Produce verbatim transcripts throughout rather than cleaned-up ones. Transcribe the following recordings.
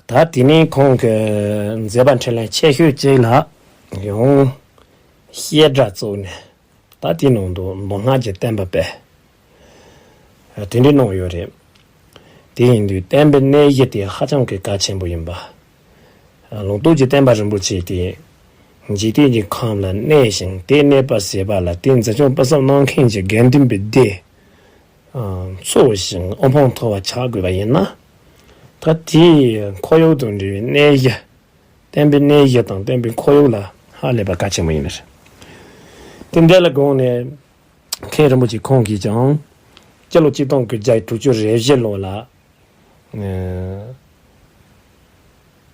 ད་དེ་ནས་ཁོང་གི་མཛད་པ་འཕྲིན་ལས་ཆེ་ཤོས་གཅིག་ལ་ཡང་བཤད་གྲྭ་བཙུགས་ནས། ད་དེའི་ནང་དུ་མདོ་སྔགས་ཀྱི་བསྟན་པ་སྤེལ། དེ་འདྲ་གནང་ཡོད་རེད། དེ་ཡིན་དུས་བསྟན་པའི་གནས་གཞི་དེ་ཧ་ཅང་གི་གལ་ཆེན་པོ་ཡིན་པ། ལུང་རྟོགས་ཀྱི་བསྟན་པ་རིན་པོ་ཆེ་དེ་འཇིག་རྟེན་གྱི་ཁམས་ལ་གནས་ཤིང་དེ་གནས་པར་བྱེད་པ་ལ་དེ་འཛིན་སྐྱོང་སྤེལ་གསུམ་གནང་མཁན་གྱི་དགེ་འདུན་པའི་སྡེ་འཚོ་ཞིང་དབུ་འཕང་མཐོ་བ་ཆགས་དགོས་པ་ཡིན་ན། ད་དེའི་ཁོར་ཡུག་དང་འབྲེལ་བའི་གནས་གཞི། བསྟན་པའི་གནས་གཞི་དང་བསྟན་པའི་ཁོར་ཡུག་ལ་ཧ་ལས་པ་གལ་ཆེན་པོ་ཡིན་པ་རེད། དེ་འདྲ་ལ་དགོངས་ནས་མཁན་རིན་པོ་ཆེ་ཁོང་གིས་ཀྱང་སྤྱི་ལོ་ཆིག་སྟོང་དགུ་བརྒྱ་དྲུག་ཅུ་རེ་བཞི་ལོ་ལ། ཨ།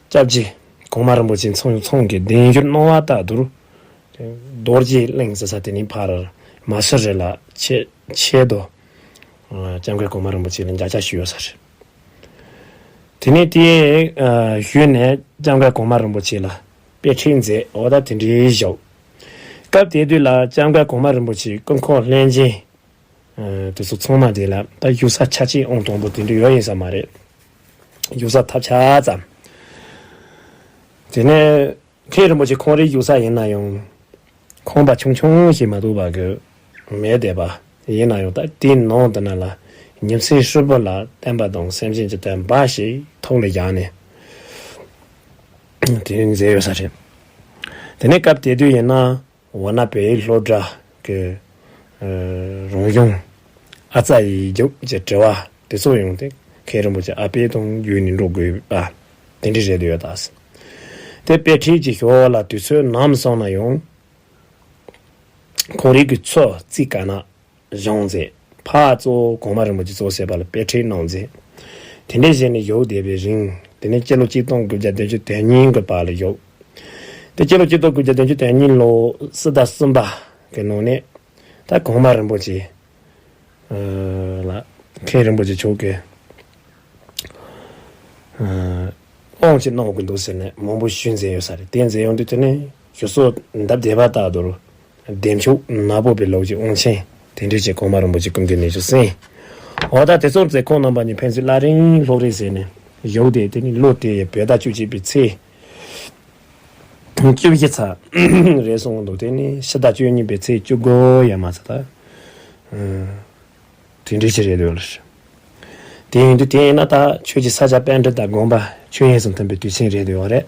སྐྱབས་རྗེ་གོང་མ་རིན་པོ་ཆེ་ཚོགས་ཚོགས་ཀྱི་གདན་ཞུ་གནང་བ་ལྟར་དུ། རྡོ་རྗེ་གླིང་ཟེར་ས་དེ་ནས་ཕར་མ་སུ་རི་ལ་ཆེད་ཆེད་དུ། ཨ། སྐྱབས་མགོན་གོང་མ་རིན་པོ་ཆེ་ལ་མཇལ་ཁ་ཞུས་ཡོད་ས་རེད། དེ་ནས་དེ་ཨ་ཞུས་ནས་སྐྱབས་མགོན་གོང་མ་རིན་པོ་ཆེ་ལ་དཔེ་ཁྲིད་མཛད། འོ་ད་དེ་འདྲའི་བཞུགས། སྐབས་དེ་དུས་ལ་སྐྱབས་མགོན་གོང་མ་རིན་པོ་ཆེ་སྐུ་འཁོར་ལྷན་རྒྱས་ཨ་དེ་ཚོ་ཚང་མ་དེ་ལ་ད་བཞུགས་ས་ཆ་ཆེན་ཨང་དང་པོ་དེ་འདྲ་ཡོད་ཡིན་ས་མ་རེད། བཞུགས་ས་ཐབས་ཆག་ཙམ། དེ་ནས་མཁན་རིན་པོ་ཆེ་ཁོང་རའི་བཞུགས་ས་ཡིན་ན་ཡང་། ཁང་པ་ཆུང་ཆུང་ཞིག་མ་གཏོགས་པ་གི་མེད་བསྡད་པ་ཡིན་ན་ཡང་། ད་དེའི་ནང་དུ་ན་ལ་ཉིན་མཚན་ཧྲིལ་པོ་ལ་བསྟན་པ་དང་སེམས་ཅན་གྱི་དོན་འབའ་ཞིག་ཐོག་ལ་བཞག་ནས་དེ་མཛད་ཡོད་ས་རེད། དེ་ནས་སྐབས་དེ་དུས་ཡིན་ན་འོ་ན་བོད་ཡིག་སློབ་གྲྭ་གི་ཨ་རང་གཞུང་ཨ་ཙ་ཡིག་རྒྱུགས་ཀྱི་དྲི་བ་དེ་ཚོ་ཡང་དེ་མཁན་རིན་པོ་ཆེ་ཨ་ཕ་དང་བརྒྱུད་ནས་འགྲོ་དགོས་པ་དེ་འདྲ་རེད་འདུག་ཡོད་ད། དེ་དཔེ་ཁྲིད་ཀྱི་ཞོར་ལ་དུས་ཚོད་ནམ་སོང་ན་ཡང་། ཁོང་རང་གི་ཚོ་རྩིས་ག་ན་བཞེངས་མཛད། ཕར་གཙོ་བོ་གོང་མ་རིན་པོ་ཆེ་གཙོ་བྱས་པ་ལ་དཔེ་ཁྲིད་གནང་མཛད། དེ་འདྲ་བྱས་ནས་བཞུགས་བསྡད་པའི་རིང་། དེ་ནས་སྤྱི་ལོ་ཆིག་སྟོང་དགུ་བརྒྱ་བདུན་ཅུ་དོན་གཉིས་ཀྱི་བར་ལ་བཞུགས། དེ་སྤྱི་ལོ་ཆིག་སྟོང་དགུ་བརྒྱ་བདུན་ཅུ་དོན་གཉིས་ལོ་ཕྱི་ཟླ་གསུམ་པ་གི་ནང་ནས་ད་གོང་མ་རིན་པོ་ཆེ་ལ་མཁན་རིན་པོ་ཆེ་མཆོག་གིས་དབང་ཅིག་གནང་དགོས་འདུག་ཟེར་ནས་མང་པོ་ཞུས་མཛད་ཡོད་ས་རེད། དེ་མཛད་ཡོང་དུས་དེ་ནས་ཞུ་སོགས་འདབ་བསྡད་པ་ལྟར་དུ་བདེ་མཆོག་ནག་པོ་པའི་ལོ་གི་དབང་ཆེན་དེ་འདྲ་ཅིག་གོང་མ་རིན་པོ་ཆེ་ཀུན་གྱི་ནུས་ཤུགས་ཟིན། འོ་ད་དེ་ཚོར་ཚེ་ཁོང་རྣམ་པ་གཉིས་ཕན་ཚུན་སླར་རིང་སློབ་རིང་ཟེར་ནས་བཞུགས་ཏེ། དེ་ནས་ལོ་དེ་ཡི་བོད་ཟླ་བཅུ་གཅིག་པའི་ཚེས་བཅུ་བཞི་ཚར་རེད་སོང་འདུག་དེ་ནས་ཕྱི་ཟླ་བཅུ་གཉིས་པའི་ཚེས་བཅུ་དགུ་ཡང་མ་ཚར་ད། དེ་འདྲ་ཞིག་རེད་འདུག་ལ། དེ་ཡིན་དུས་དེ་ཡིན་ན་ད་ཆོས་ཀྱི་ས་ཆ་པཎྜི་ཏ་དགོན་པ་ཆོས་དབྱིངས་སུ་མཐུན་པའི་དུས་ཆེན་རེད་འདུག་རེད།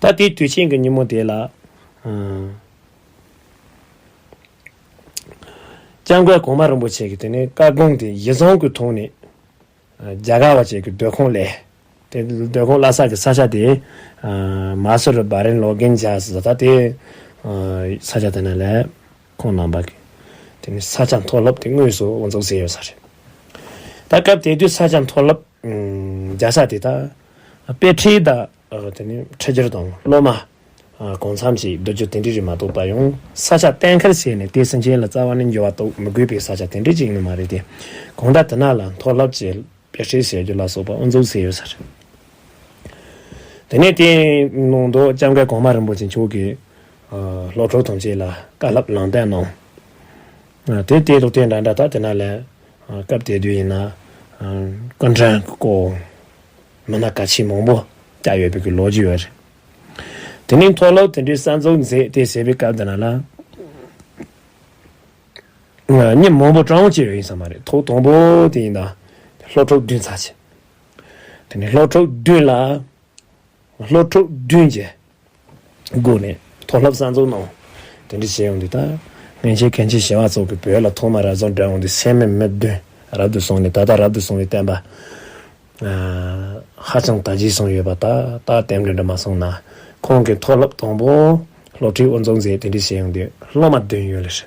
ད་དེའི་དུས་ཆེན་གྱི་ཉིན་མོ་དེ་ལ། སྐྱབས་མགོན་གོང་མ་རིན་པོ་ཆེ་གིས་དེ་ནས་བཀའ་དགོངས་དེ་གཞི་བཟུང་གི་ཐོག་ནས། རྒྱ་གར་བ་བཅས་ཀྱི་སྡོད་ཁང་ལས། དེ་སྡོད་ཁང་གླ་ས་གི་ས་ཆ་དེ། མ་སུ་རི་བྷ་རན་ལོ་གན་ཇ་ཟེར་ད་དེ། ས་ཆ་དེ་ན་ལས། ཁོང་རྣམ་པ་གིས། དེ་ནི་ས་ཆ་མཐོ་སློབ་དེ་དངོས་སུ་དབུ་འཛུགས་བྱས་ཡོད་ས་རེད། ད་སྐབས་དེ་དུས་ས་ཆ་མཐོ་སློབ། རྒྱག་ས་དེ་ད། དཔེ་ཁྲིད་དང་། དེ་ནི་ཁྲིད་སྦྱོར་དང་སློབ་མ། གང་འཚམ་ཞིག་བསྡུ་རྒྱུ་དེ་འདྲ་རེད་མ་གཏོགས་པ་ཡང་ས་ཆ་གཏན་འཁེལ་བྱས་ནས་དེ་སེམས་ཅན་ལ་རྩ་བ་ནས་འགྱུར་བ་གཏོང་མི་དགོས་པའི་ས་ཆ་དེ་འདྲ་ཅིག་ནི་མ་རེད་དེ། གང་ལྟར་དེ་ན་ལ་མཐོ་སློབ་ཀྱི་དཔེ་ཁྲིད་ཟེར་རྒྱུ་ལ་སོགས་པ་དབུ་འཛུགས་བྱས་ཡོད་ས་རེད། དེ་ནས་དེའི་ནང་དུ་སྐྱབས་མགོན་གོང་མ་རིན་པོ་ཆེ་མཆོག་གིས་སློབ་ཕྲུག་ཐམས་ཅད་ལ་བཀའ་སློབ་ལམ་སྟོན་གནང་། དེ་དེ་དང་དེ་འདྲ་འདྲ་ད་དེ་ན་ལས་སྐབས་དེ་དུས་ཡིན་ན་སྐུ་མགྲོན་སྐོར་མི་སྣ་གལ་ཆེན་མང་པོ་བཅར་ཡོད་པའི་གི་ལོ་རྒྱུས་ཡོད་རེད། དེ་ནས་མཐོ་སློབ་དེ་འདྲའི་གསར་འཛུགས་མཛད་དེ་ཟེར་བའི་སྐབས་དེ་ན་ལ། ང་མི་མང་པོ་གྲངས་ཅི་ཡོད་ཡིན་ས་མ་རེད། ཐོག་དང་པོ་དེ་ཡིན་ན་སློབ་ཕྲུག་བདུན་ཙམ་ཅིག་དེ་ནས་སློབ་ཕྲུག་བདུན་ལ་སློབ་ཕྲུག་བདུན་གྱི་སྒོ་ནས་མཐོ་སློབ་གསར་འཛུགས་གནང་། དེ་འདྲ་བྱས་ཡོང་དུས་ད་སྔོན་ཆད་མཁན་ཆེན་ཞི་བ་འཚོ་གིས་བོད་ལ་ཐོག་མར་རབ་བྱུང་བསྒྲགས་ཡོང་དུས་སེ་མོན་མི་བདུན་རབ་ཏུ་བྱུང་ནས། ད་ལྟ་རབ་ཏུ་བྱུང་བའི་བསྟན་པ་ཧ་ཅང་དར་རྒྱས་སོང་ཡོད་པ་ད་ད་དེ་འདྲ་འདྲ་མ་སོང་ན། ཁོང་གིས་མཐོ་སློབ་དང་པོ་སློབ་ཁྲིད་དབུ་འཛུགས་མཛད། དེ་འདྲ་བྱས་ཡོང་དུས་སློབ་མ་བདུན་ཡོད་ལ་རེད།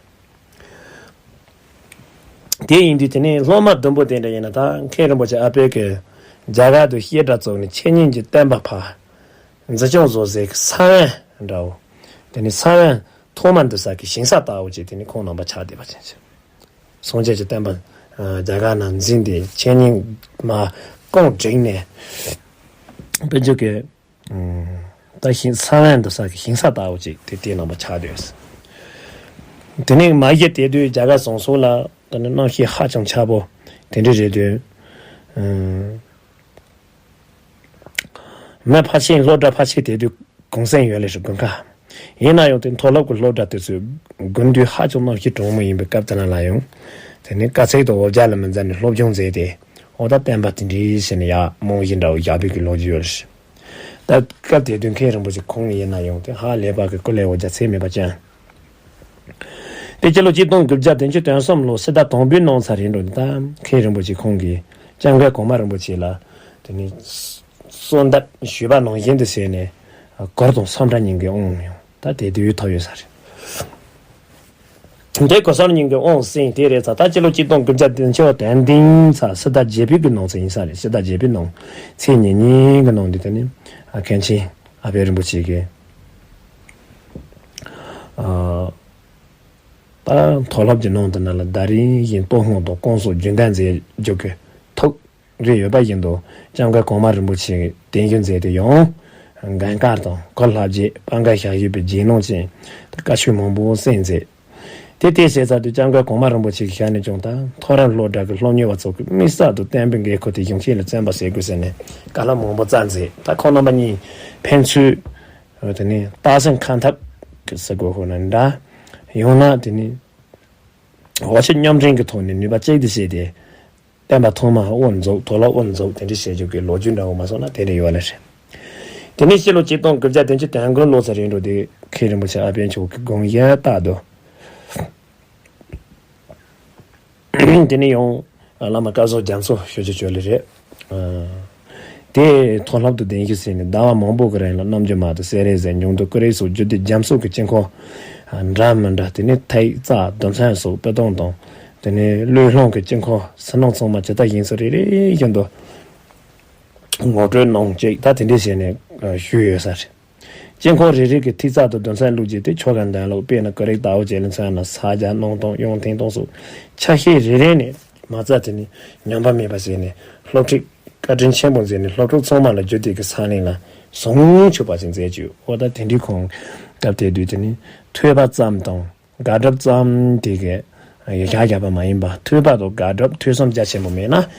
དེ་ཡིན་དུས་དེ་ནས་སློབ་མ་བདུན་པོ་དེ་འདྲ་ཡིན་ན་ད་མཁན་རིན་པོ་ཆེ་ཨ་ཕས་ཀྱིས་རྒྱ་གར་དུ་བཤད་གྲྭ་བཙུགས་ནས་འཆད་ཉན་གྱི་བསྟན་པ་ཕར་འཛིན་སྐྱོང་བཟོ་སའི་ས་བོན་འདྲ་བོ། དེ་ནས་ས་བོན་ཐོག་མ་འདུ་ས་གི་ཞིང་ས་ལྟ་བུ་ཅིག་དེ་ནས་ཁོང་རྣམ་པ་ཆགས་བསྡད་པ་ཅན་ཅིག་སངས་རྒྱས་ཀྱི་བསྟན་པ་རྒྱ་གར་ནང་འཛིན་ཏེ་འཆད་ཉན་མར་རྐང་བསྒྲིགས་ནས་དཔེ་འཇོག་གི་ད་ཞིང་ས་བོན་འདུ་ས་གི་ཞིང་ས་ལྟ་བུ་ཅིག་དེ་དེའི་ནང་པ་ཆགས་དུས། དེ་ནས་མ་གཞི་དེ་དུས་རྒྱ་གར་བཟང་སོགས་ལ་ད་ནི་གནམ་གཤིས་ཧ་ཅང་ཆགས་པོ་དེ་འདྲ་རེད་དུས། མི་ཕལ་ཆེར་སློབ་གྲྭ་ཕལ་ཆེར་དེ་དུས་གུང་སེང་ཡོད་ལེ་ཞིག་དགོན་ཁ། ཡིན་ན་ཡང་དེ་མཐོ་སློབ་ཀྱི་སློབ་གྲྭ་དེ་ཚོའི་དགུན་དུས་ཧ་ཅང་གནམ་གཤིས་གྲང་མོ་ཡིན་པའི་སྐབས་དེ་ན་ལ་ཡང་། དེ་ནི་དཀའ་ཚེགས་དང་འོ་བརྒྱལ་ལ་མི་འཛེམས་ནས་སློབ་སྦྱོང་མཛད་དེ། འོ་ད་བསྟན་པ་དེ་འདྲའི་ཟེར་ནས་ཡར་རྨང་གཞི་འདྲ་བོ་བཞག་པའི་གི་ལོ་རྒྱུས་ཡོད་ལེ་ཞིག་ད་སྐབས་དེ་དུས་མཁན་རིན་པོ་ཆེ་ཁོང་ཡིན་ན་ཡང་དེ་ཧ་ལས་པ་གི་སྐུ་ལས་འོ་བརྒྱལ་ཚད་མེད་པ་ཅན། དེ་སྤྱི་ལོ་གཅིག་སྟོང་དགུ་བརྒྱ་བདུན་ཅུ་དོན་གསུམ་ལོ་སྤྱི་ཟླ་དང་པོའི་ནང་ཚར་རེད་འགྲོ་ནི་ད་མཁན་རིན་པོ་ཆེ་ཁོང་གིས་སྐྱབས་མགོན་གོང་མ་རིན་པོ་ཆེ་ལ། དེ་ནི་གསོལ་འདེབས་ཞུས་པ་ནང་བཞིན་དུ་བྱས་ནས་གུར་དང་སོམ་ཕྲ་གཉིས་ཀྱི་དབང་ཡང་ད་དེ་དུས་ཐོབ་ཡོད་ས་རེད། དེ་གུར་སོམ་གཉིས་ཀྱི་དབང་ཟིན་དེ་རེད་ཙང་ད་སྤྱི་ལོ་གཅིག་སྟོང་དགུ་བརྒྱ་བདུན་ཅུ་དོན་བདུན་ཚར་སྤྱི་ཟླ་བརྒྱད་པའི་གི་ནང་ཚོད་ཡིན་ས་རེད། སྤྱི་ཟླ་བརྒྱད་པའི་ནང་ཚེས་ཉེར་གཉིས་གི་ནང་དུ་དེ་ནི་མཁན་ཆེན་ཨ་པད་རིན་པོ་ཆེ་གིས། ཨ། ད་མཐོ་སློབ་ཀྱི་ནང་དུ་ན་ལ་ཟླ་རེ་བཞིན་གཏོར་བསྔོ་དང་བསྐང་གསོ་རྒྱུན་ལྡན་མཛད་རྒྱུ་གི་ཐུགས་རེ་ཡོད་པ་བཞིན་དུ་སྐྱབས་མགོན་གོང་མ་རིན་པོ་ཆེ་གདན་ཞུ་མཛད་དེ་ཡང་། འགན་དཀར་དང་གུར་ལྷ་བརྒྱད་པ་འགའ་ཞག་བཞུགས་པའི་རྗེས་གནང་ཅན་དེ་བཀའ་ཆོས་མང་པོ་གསན་མཛད། དེ་དེ་བྱས་ཚར་དུས་སྐྱབས་མགོན་གོང་མ་རིན་པོ་ཆེ་གི་ཞལ་ནས་ཀྱང་ད་མཐོ་རིམ་སློབ་གྲྭ་གི་སློབ་གཉེར་བ་ཚོ་གི་དམིགས་བསལ་དུ་བསྟན་པའི་འགན་ཁུར་དེ་གཞུང་ཆེན་ལ་བརྩོན་པ་བྱེད་དགོས་ཟེར་ནས་བཀའ་སློབ་མང་པོ་སྩལ་མཛད། ད་ཁོང་རྣམ་པ་གཉིས་ཕན་ཚུན། དེ་ནས་སྟག་སེང་ཁ་འཐབ་ཀྱི་ཟེར་དགོས་ཁོ་ན་འདྲ། ཡང་ན་དེ་ནས་འོ་ཆ་མཉམ་འབྲེལ་གྱི་ཐོག་ནས་ནུས་པ་གཅིག་ཏུ་བྱས་ཏེ། བསྟན་པ་ཐོག་མ་དབུ་འཛུགས་མཐོ་སློབ་དབུ་འཛུགས་དེ་འདྲ་བྱེད་རྒྱུ་གི་ལོ་རྒྱུས་འདྲ་བོ་མ་སོང་ན་དེ་འདྲ་ཡོད་ལེ་རེད། དེ་ནས་ཕྱི་ལོ་གཅིག་སྟོང་དགུ་བརྒྱ་བདུན་ཅུ་དོན་དགུ་ལོ་ཙམ་རིང་འགྲོ་དུས་མཁན་རིན་པོ་ཆེ་ཨ་པད་མཆོག་གི་དགོངས་བཞེད་ལྟར་དུ། དེ་ནས་ཡང་བླ་མ་བཀའ་ཟུར་རྒྱ་མཚོ་ཞུ་རྒྱུ་བྱོས་ལེ་རེད། དེ་མཐོ་སློབ་ཏུ་གདན་ཞུ་ཟིན་ནས་ཟླ་བ་མང་པོ་གི་རིང་ལ་རྣམ་འགྱུར་མ་དང་སེ་ར་བཟའ་འབྱུང་འདུ་ཀུ་རེ་སོགས་རྒྱུད་སྡེ་རྒྱ་མཚོ་གི་དཀྱིལ་འཁོར་འདྲ་མི་འདྲ། དེ་ནས་ཐིག་རྩ་རྡུལ་ཚོན་སོགས་དཔེ་སྟོང་དང་། དེ་ནས་བློས་སློང་གི་དཀྱིལ་འཁོར་ཕྱི་ནང་ཚང་མ་ཇི་ལྟར་ཡིན་ཚུལ་རེ་རེ་བཞིན་དུ་ངོ་སྤྲོད་གནང་ཅིག་ད་དེ་འདྲས་བྱས་ནས་ཞུས་ཡོད་ས་རེད། དཀྱིལ་འཁོར་རེ་རེ་གི་ཐིག་རྩ་དང་རྡུལ་ཚོན་བླུགས་རྗེས་དེ་ཆོ་ག་འདོན་ལུགས་དཔེར་ན་ཀུ་རེ་ལྟ་བུ་བཅས་ལ་མཚོན་ན་ས་རྒྱ་སྣང་སྟོང་དབྱངས་མཐིང་སྟོང་སོགས་ཆ་ཤས་རེ་རེ་ནས་མ་རྩ་དེ་ནས་ཉམས་པ་མེད་པ་བྱས་ནས་སློབ་ཁྲིད་བཀའ་དྲིན་ཆེན་པོ་མཛད་ནས་སློབ་ཕྲུག་ཚང་མ་ལ་རྒྱུད་སྡེ་གི་ས་གླིང་ལ་བཟང་ཕྱུག་པ་ཞིག་མཛད་ཅིག་འོ་ད་དེ་འདྲའི་ཁོང་སྐབས་དེ་དུས་དེ་ནི་ཐོས་པ་ཙམ་དང་། དགག་སྒྲུབ་ཙམ་དེ་གའི་ཡིག་ཆ་བཞག་པ་མ་ཡིན་པ་ཐོས་པ་དང་དགག་སྒྲུབ་ཐོས་བསམ་རྒྱ་ཆེན་པོ་མེད་ན། ཨ།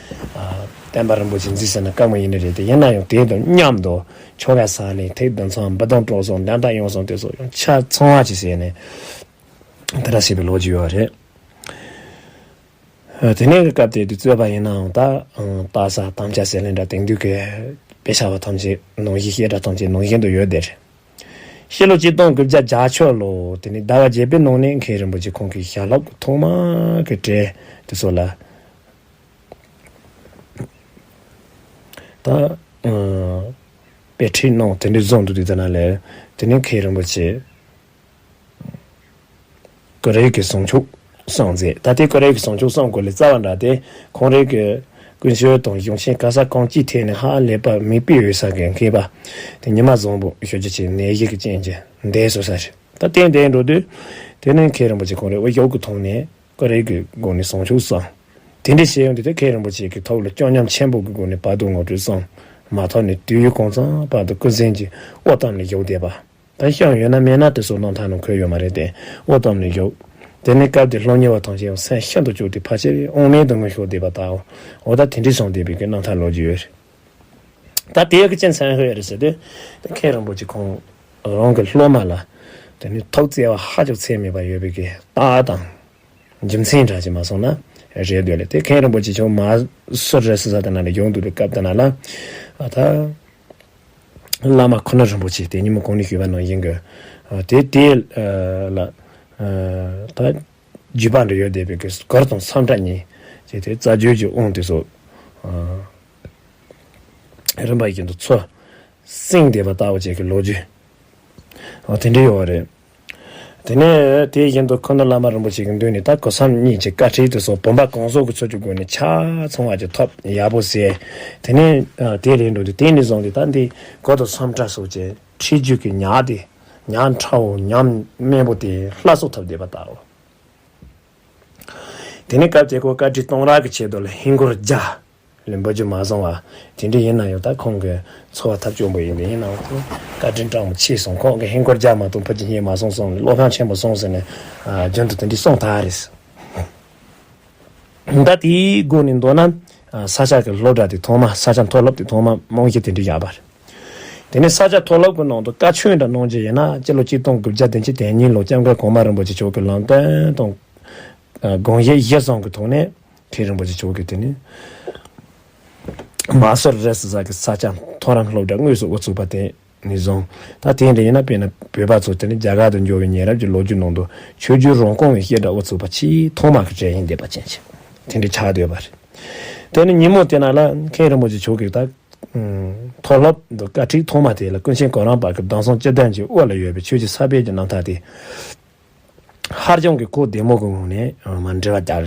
བསྟན་པ་རིན་པོ་ཆེ་འཛིན་ཟེར་ན་དཀའ་མོ་ཡིན་ནི་རེད་དེ་ཡིན་ན་ཡང་དེ་དང་མཉམ་དུ་ཆོ་ག་ས་ནས་ཐིག་རྡུལ་ཚོན་འབུམ་སྟོང་གྲོགས་སོགས་འདོན་སྟངས་ཡོངས་སུ་དེ་ཚོ་ཡང་ཆ་ཚང་བ་ཅིག་བྱས་ནས་དེ་འདྲ་བྱས་པའི་ལོ་རྒྱུས་ཡོད་རེད། ཨ། དེ་ནས་སྐབས་དེ་དུས་རྩོད་པ་ཡིན་ནའང་ད་ཨ་སྟག་ས་དམ་བཅའ་ཟེར་ལེན་འདྲ་དེང་དུས་ཀྱི་དཔེ་ཆ་བ་ཐམས་ཅད་ནང་བཞིན་བཤད་གྲྭ་ཐམས་ཅད་ནང་བཞིན་དུ་ཡོད་དེ་རེད། ཕྱི་ལོ་གཅིག་སྟོང་དགུ་བརྒྱ་བརྒྱད་ཅུ་ལོ་དེ་ནས་ཟླ་བ་བརྒྱད་པའི་ནང་ནས་མཁན་རིན་པོ་ཆེ་ཁོང་གི་ཞལ་སློབ་ཀྱི་ཐོག་མ་གི་གྲས་དེ་ཚོ་ལ་ད་ཨ་དཔེ་ཁྲིད་གནང་དེ་འདྲའི་བཟོ་འདུག་དུས་དེ་ན་ལས་དེ་ནས་མཁན་རིན་པོ་ཆེ་ཀུ་རེ་གི་བྱང་ཆུབ་གསུང་མཛད། ད་ལྟའི་ཀུ་རེ་གི་བྱང་ཆུབ་གསུང་སྐོར་ལས་རྩ་བ་འདྲ་སྟེ་ཁོང་རང་གི་ཀུན་སྤྱོད་དང་གཞུང་ཆེན་ག་ས་གང་ཅིའི་ཐད་ནས་ཧ་ལས་པ་མིག་དཔེ་འོས་ས་གི་མཁས་པ་དེ་ཉི་མ་བཟང་པོ་ཞུ་རྒྱུ་ཆེ་ནད་གཞི་གི་རྐྱེན་གྱིས་འདས་སོང་ས་རེད། ད་ཏན་ཏན་འགྲོ་དུས་དེ་ནས་མཁན་རིན་པོ་ཆེ་ཁོང་རང་དབུ་བཞུགས་ཀྱི་ཐོག་ནས་ཀུ་རེ་གི་སྒོ་ནས་བྱང་ཆུབ་གསུང་། དེ་འདྲ་བྱས་ཡོང་དུས་དེ་མཁན་རིན་པོ་ཆེ་གི་ཐུགས་ལ་སྐྱོ་ཉམས་ཆེན་པོ་གི་སྒོ་ནས་བར་དོ་ངོ་སྤྲོད་གསུང་མ་ཐག་ནས་དུས་ཡུན་གང་ཙམ་བར་དུ་སྐུ་གཟན་གྱི་དབུ་གཏམ་ལ་བཞུགས་བསྡད་པ། ད་ཤོང་ཡོད་ན་མེད་ན་དེ་ཚོ་རྣམ་ཐར་ནང་འཁོད་ཡོད་མ་རེད་དེ། དབུ་གཏམ་ནས་བཞུགས། དེ་ནས་སྐབས་དེར་སློབ་གཉེར་བ་ཐམས་ཅད་ཡང་སེམས་ཤིན་ཏུ་སྐྱོ་སྟེ་ཕལ་ཆེར་དབང་མེད་དུ་ངུ་ཤོར་བསྡད་པ་དང་། འོ་ད་དེ་འདྲའི་སོང་བསྡད་པའི་གི་རྣམ་ཐར་ལོ་རྒྱུས་ཡོད་རེད། ད་དེ་ཡག་གི་ཅི་མཚན་ཤོས་རེད་ཟེར་དུས། དེ་མཁན་རིན་པོ་ཆེ་ཁོང་རང་གི་སློབ་མ་ལ་དེ་ནི་ཐུགས་བརྩེ་བ་ཧ་ཅང་ཚད་མེད་པ་ཡོད་པའི་གི་རྟགས་དང་། རྒྱུ་མཚན་འདྲ་ཅིག་མ་སོང་ན་རེད་འདོད་ལེ། དེ་མཁན་རིན་པོ་ཆེ་ཁྱོད་མ་སུ་རེད་ཟེར་ས་དེ་ན་ལ་ཡོང་འདུག་པའི་སྐབས་དེ་ན་ལ། ཨ་ད། བླ་མ་ཁོ་ན་རིན་པོ་ཆེ་དེ་ཉིན་མོ་གོང་ནས་ཞུས་པ་ནང་བཞིན་གྱི། དེ་དེ་ལ་ད་བརྒྱུད་པ་འདྲ་ཡོད་བསྡད་པའི་གི་གུར་དང་སོམ་ཕྲ་གཉིས་ཀྱི་དེ་རྩ་རྒྱུད་ཀྱི་དབང་དེ་ཚོ་རིམ་པ་བཞིན་དུ་ཚུར་གསན་བསྡད་པ་ལྟ་བུ་བཅས་ཀྱི་ལོ་རྒྱུས་དེ་འདྲ་ཡོད་རེད། དེ་ནས་དེ་བཞིན་དུ་ཁོ་ན་བླ་མ་རིན་པོ་ཆེ་གི་མདུན་ནས་ད་གོ་སམ་གཉིས་ཀྱི་བཀའ་ཁྲིད་དེ་ཚོ་བུམ་པ་གང་བཟོ་གི་ཚུལ་གྱི་སྒོ་ནས་ཆ་ཚང་བ་ཅིག་ཐོབ་ཡག་པོ་ཟེར། དེ་ནས་དེ་རེད་འགྲོ་དུས་དེ་ནས་བཟུང་སྟེ་ད་འདི་གུར་དང་སོམ་ཕྲ་སོགས་ཀྱི་ཁྲིད་རྒྱུད་ཀྱི་ཉག་དེ་ཉག་ཕྲ་བོ་ཉམས་དམན་པོ་དེ་སླར་གསོ་ཐུབ་བསྡད་པ་ལྟ་བུ། དེ་ནས་སྐབས་དེ་ཁོ་བཀའ་ཁྲིད་གཏོང་རག་གི་ཆེད་དུ་ལ་ཧིན་སྒོར་བརྒྱ་ལས་འབུལ་རྒྱུ་མ་སོང་བ། དེ་འདྲ་ཡིན་ན་ཡང་ད་ཁོང་གི་འཚོ་བ་ཐབས་སྐྱོ་པོ་ཡིན་པས་ཡིན་ནའང་ཁོང་བཀའ་དྲིན་སྐྲག་མོ་ཆེ་སོང་། ཁོང་གི་ཧིན་སྒོར་བརྒྱ་མ་གཏོགས་ཕུད་རྒྱུ་གཉེར་མ་སོང་སོང་ནས་བློ་ཕམ་ཆེན་པོ་སོང་ཟེར་ནས་རྒྱུན་དུ་དེ་འདྲ་གསུངས་ད་རེད། ད་དེའི་སྒོ་ནས་མདོར་ན་ས་སྐྱ་གི་སློབ་གྲྭ་དེ་ཐོག་མ་ས་སྐྱ་མཐོ་སློབ་དེ་ཐོག་མ་རྨང་གཞི་དེ་འདྲ་བཞག་པ་རེད། དེ་ནས་ས་སྐྱ་མཐོ་སློབ་ཀྱི་ནང་དུ་བཀའ་ཆོས་འདྲ་གནང་རྒྱུ་ཡིན་ན། སྤྱི་ལོ་གཅིག་སྟོང་དགུ་བརྒྱ་བདུན་ཅུ་དོན་གཉིས་ལོ་སྐྱབས་མགོན་གོང་མ་རིན་པོ་ཆེ་མཆོག་གིས་ལམ་སྟོན་དང་། ཨ། དགོངས་བཞེད་གཞིར་བཟུང་གི་ཐོག་ནས་མཁན་རིན་པོ་ཆེ་མཆོག་གིས་དེ་ནས་མ་སུ་རི་ཟེར་ས་གི་ས་སྐྱ་མཐོ་རིམ་སློབ་གྲྭ་དངོས་སུ་དབུ་ཚུགས་པ་དེ་ནས་བཟུང་། ད་དེ་འདྲ་ཡིན་ན། དཔེར་ན་བོད་པ་ཚོ་དེ་ནས་རྒྱ་གར་དུ་འབྱོར་བའི་ཉེ་རབས་ཀྱི་ལོ་རྒྱུས་ནང་དུ་ཆོས་བརྒྱུད་རང་སྐྱོང་བའི་བཤད་གྲྭ་དབུ་ཚུགས་པ་ཆེས་ཐོག་མ་གི་གྲས་ཡིན་བསྡད་པ་ཅན་ཅིག་དེ་འདྲ་ཆགས་བསྡད་པ་རེད། དེ་ནས་ཉིན་མོ་དེ་ན་ལ་མཁན་རིན་པོ་ཆེ་མཆོག་གིས་ད་མཐོ་སློབ་འདི་བཀའ་ཁྲིད་ཐོག་མ་དེ་ལ་ཀུན་མཁྱེན་གོ་རམས་པ་གི་གདན་ས་བཅུ་བདུན་གྱི་དབུ་ལ་ཡོད་པའི་ཆོས་ཀྱི་ས་བོན་གྱི་རྣམ་ཐར་དེ་ཧ་ཅང་གི་གོ་བདེ་མོ་གི་ངང་ནས་མར་འགྲེལ་བ་བརྒྱབ་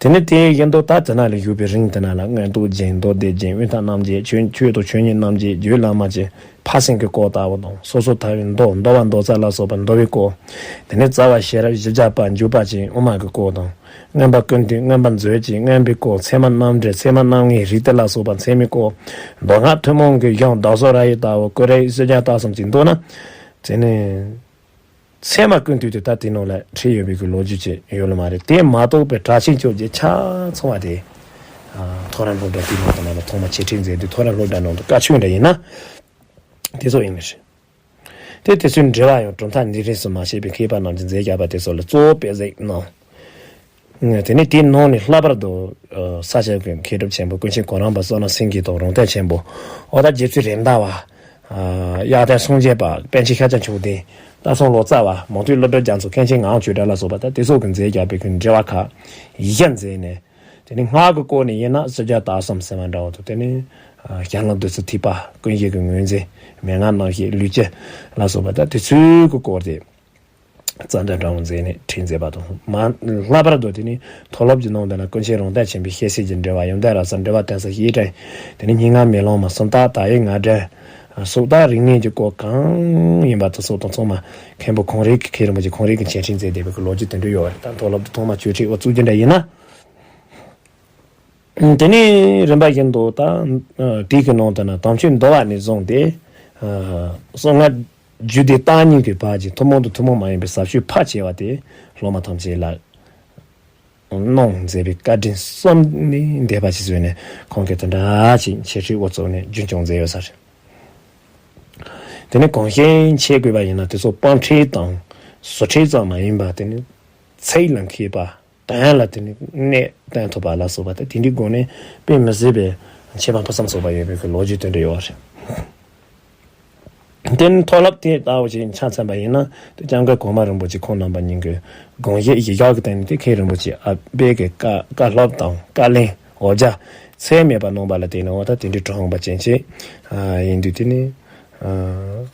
པ་རེད། དེ་ནས་དེ་བཞིན་དུ་ད་དེ་ན་ལ་བཞུགས་པའི་རིང་དེ་ན་ལ་མངོན་རྟོགས་རྒྱན། མདོ་སྡེ་རྒྱན། དབུས་མཐའ་རྣམ་འབྱེད། ཆོས་ཆོས་དང་ཆོས་ཉིད་རྣམ་འབྱེད། རྒྱུད་བླ་མ་བཅས་ཕར་ཕྱིན་གྱི་སྐོར་ལྟ་བུ་དང་། སོ་སོར་ཐར་པའི་མདོ། འདུལ་བ་མདོ་རྩ་ལ་སོགས་པ་འདུལ་བའི་སྐོར། དེ་ནས་རྩ་བ་ཤེས་རབ་བཞི་བརྒྱ་པ་འཇུག་པ་ཅན་དབུ་མ་གི་སྐོར་དང་། མངོན་པ་ཀུན་བཏུས། མངོན་པ་མཛོད་ཅན། མངོན་པའི་སྐོར། ཚད་མ་རྣམ་འགྲེལ། ཚད་མ་རྣམ་ལྔའི་རིགས་གཏེར་ལ་སོགས་པ་ཚད་མའི་སྐོར། མདོ་སྔགས་ཐུན་མོང་གི་གཞུང་བདག་སོགས་ར་ཡི་ལྟ་བུ། ཀུ་རེ་ཡི་སུམ་བརྒྱ་རྟགས་གསུམ་གྱི་མདོ་ན། དེ་ནས་ཚད་མ་ཀུན་བཏུས་དེ་ད་དེ་ནང་ལ་བྲིས་ཡོད་པའི་གི་ལོ་རྒྱུས་ཅིག་ཡོད་ལ་མ་རེད། དེ་མ་གཏོགས་པའི་གྲགས་ཆེན་བཅོ་བརྒྱད་ཆ་ཚང་བ་དེ། ཨ། མཐོ་རིམ་སློབ་གྲྭ་དེའི་ནང་དུ་ནང་ལ་ཐོག་མ་འཆད་ཁྲིད་མཛད་དུས། མཐོ་རིམ་སློབ་གྲྭ་ནང་དུ་བཀའ་ཆོས་འདྲ་ཡིན་ན་དེ་ཚོ་ཡིན་ནི་རེད། དེ་དེ་ཚོའི་འགྲེལ་བ་ཡང་གྲུབ་མཐའ་འདི་རིང་སུ་མ་བཤད་པའི་མཁས་པ་རྣམས་ཀྱིས་མཛད་བཞག་པ་དེ་ཚོ་ལ་གཙོ་བོ་དཔེ་གཟིགས་གནང་། དེ་ནས་དེའི་ནང་ནས་ལྷག་པར་དུ། ཨ། ས་སྐྱ་གི་མཁས་གྲུབ་ཆེན་པོ་ཀུན་མཁྱེན་གོ་རམས་པ་བསོད་ནམས་སེང་གེ་དང་རོང་སྟོན་ཆེན་པོ། འོ་ད་རྗེ་བཙུན་རེད་མདའ་བ། ཨ། གཡག་སྟོན་སངས་རྒྱས་པ། པཎ་ཆེན་ཤཱཀྱ་མཆོག་ལྡན། སྟག་ཚང་ལོ་ཙཱ་བ། མང་ཐོས་བློ་གྲོས་རྒྱ་མཚོ། མཁན་ཆེན་ངག་དབང་ཆོས་གྲགས་ལ་སོགས་པ། ད་དེ་ཚོ་གིས་མཛད་བཞག་པའི་གི་འགྲེལ་བ་ཁག་བཞི་མཛད་ནས། དེ་ནས་སྔགས་ཀྱི་སྐོར་ནས་ཡིན་ན་སུམ་བརྒྱ་རྟགས་གསུམ་ཟེར་བ་འདྲ་བོ་དང་། དེ་ནས་ཞལ་ལུང་བདུད་རྩི་ཐེག་པ། ཀུན་གཞི་གི་ངོས་འཛིན། མན་ངག་རྣམ་བཤད། ལུས་སྤྱི་ལ་སོགས་པ། ད་དེ་ཚོའི་གི་སྐོར་དེ་རྩ་འགྲེལ་འདྲ་བོ་མཛད་ནས་ཁྲིད་མཛད་པ་དང་། མ་ལྷག་པར་དུ་དེ་ནས་མཐོ་སློབ་ཀྱི་ནང་དུ་ན་ཀུན་མཁྱེན་རོང་སྟོན་ཆེན་པོའི་ཤེར་ཕྱིན་གྱི་འགྲེལ་བ། ཡོན་ཏན་རབ་གསལ། འགྲེལ་པ་དོན་གསལ། བཤེས་སྤྲིང་། དེ་ནས་སྙན་ངག་མེ་ལོང་མ། སུམ་རྟགས་དག་ཡིག་ངག་འགྲེལ། སུམ་རྟགས་རིག་གནས་ཀྱི་སྐོར་གང་ཡིན་པ་དེ་ཚོ་དང་ཚང་མ་མཁན་པོ་ཁོང་རང་གིས། མཁན་རིན་པོ་ཆེ་ཁོང་རང་གིས་འཆད་ཁྲིད་མཛད་བསྡད་པའི་གི་ལོ་རྒྱུས་དེ་འདྲ་ཡོད་རེད། ད་མཐོ་སློབ་དེ་ཐོག་མ་ཆོས་ཁྲིད་འགོ་བཙུགས་རྒྱུ་འདྲ་ཡིན་ན། དེ་ནས་རིམ་པ་བཞིན་དུ་ད་དེའི་གི་ནང་དུ་ན་དམ་ཆོས་འདུལ་བ་ནས་བཟུང་སྟེ། ཨ། གསང་སྔགས་རྒྱུད་སྡེ་བརྟག་གཉིས་ཀྱི་བར་གྱི་ཐུན་མོང་དང་ཐུན་མོང་མ་ཡིན་པའི་ཟབ་ཆོས་ཕལ་ཆེ་བ་དེ་སློབ་མ་ཐམས་ཅད་ལ་གནང་མཛད་པའི་བཀའ་དྲིན་གསུམ་ནི་འདས་པ་ཞིག་བཟོས་ནས། ཁོང་གིས་དེ་འདྲ་ཅིག་འཆད་ཁྲིད་འགོ་བཙུགས་ནས་རྒྱུན་སྐྱོང་མཛད་ཡོད་ས་རེད། དེ་ནས་གང་ཤེས་འཆད་དགོས་པ་ཡིན་ན། དེ་ཚོ་དཔང་ཁྲིད་དང་ཟུར་ཁྲིད་ཙམ་མ་ཡིན་པར། དེ་ནི་ཚིག་ལ་མཁས་པ། དོན་ལ་དེ་ནི་གནད་དོན་ཐོབ་པ་ལ་སོགས་པ་དང་། དེ་འདྲའི་སྒོ་ནས་དཔེ་མི་སྲིད་པའི་མཁས་པ་ཕུན་སུམ་ཚོགས་པ་ཡོད་པའི་གི་ལོ་རྒྱུས་དེ་འདྲ་ཡོད་རེད། དེ་ནི་མཐོ་སློབ་དེ་ལྟ་བུ་ཞིག་ཆ་མཚོན་པ་ཡིན་ན། དེ་སྐྱབས་མགོན་གོང་མ་རིན་པོ་ཆེ་ཁོང་རྣམ་པ་གཉིས་ཀྱི་དགོངས་བཞེད་གཞི་བཞག་གི་སྟེང་ནས། དེ་མཁན་རིན་པོ་ཆེ་ཨ་པའི་གི་བཀའ་བཀའ་སློབ་དང་བཀའ་ལན་འོ་བརྒྱལ་ཚད་མེད་པ་གནང་བ་ལ་བརྟེན་ནས། འོ་ད་དེ་འདྲའི་དྲང་པོ་ཅན་ཞིག་ཡིན་དུས། དེ་ནི། ཨ།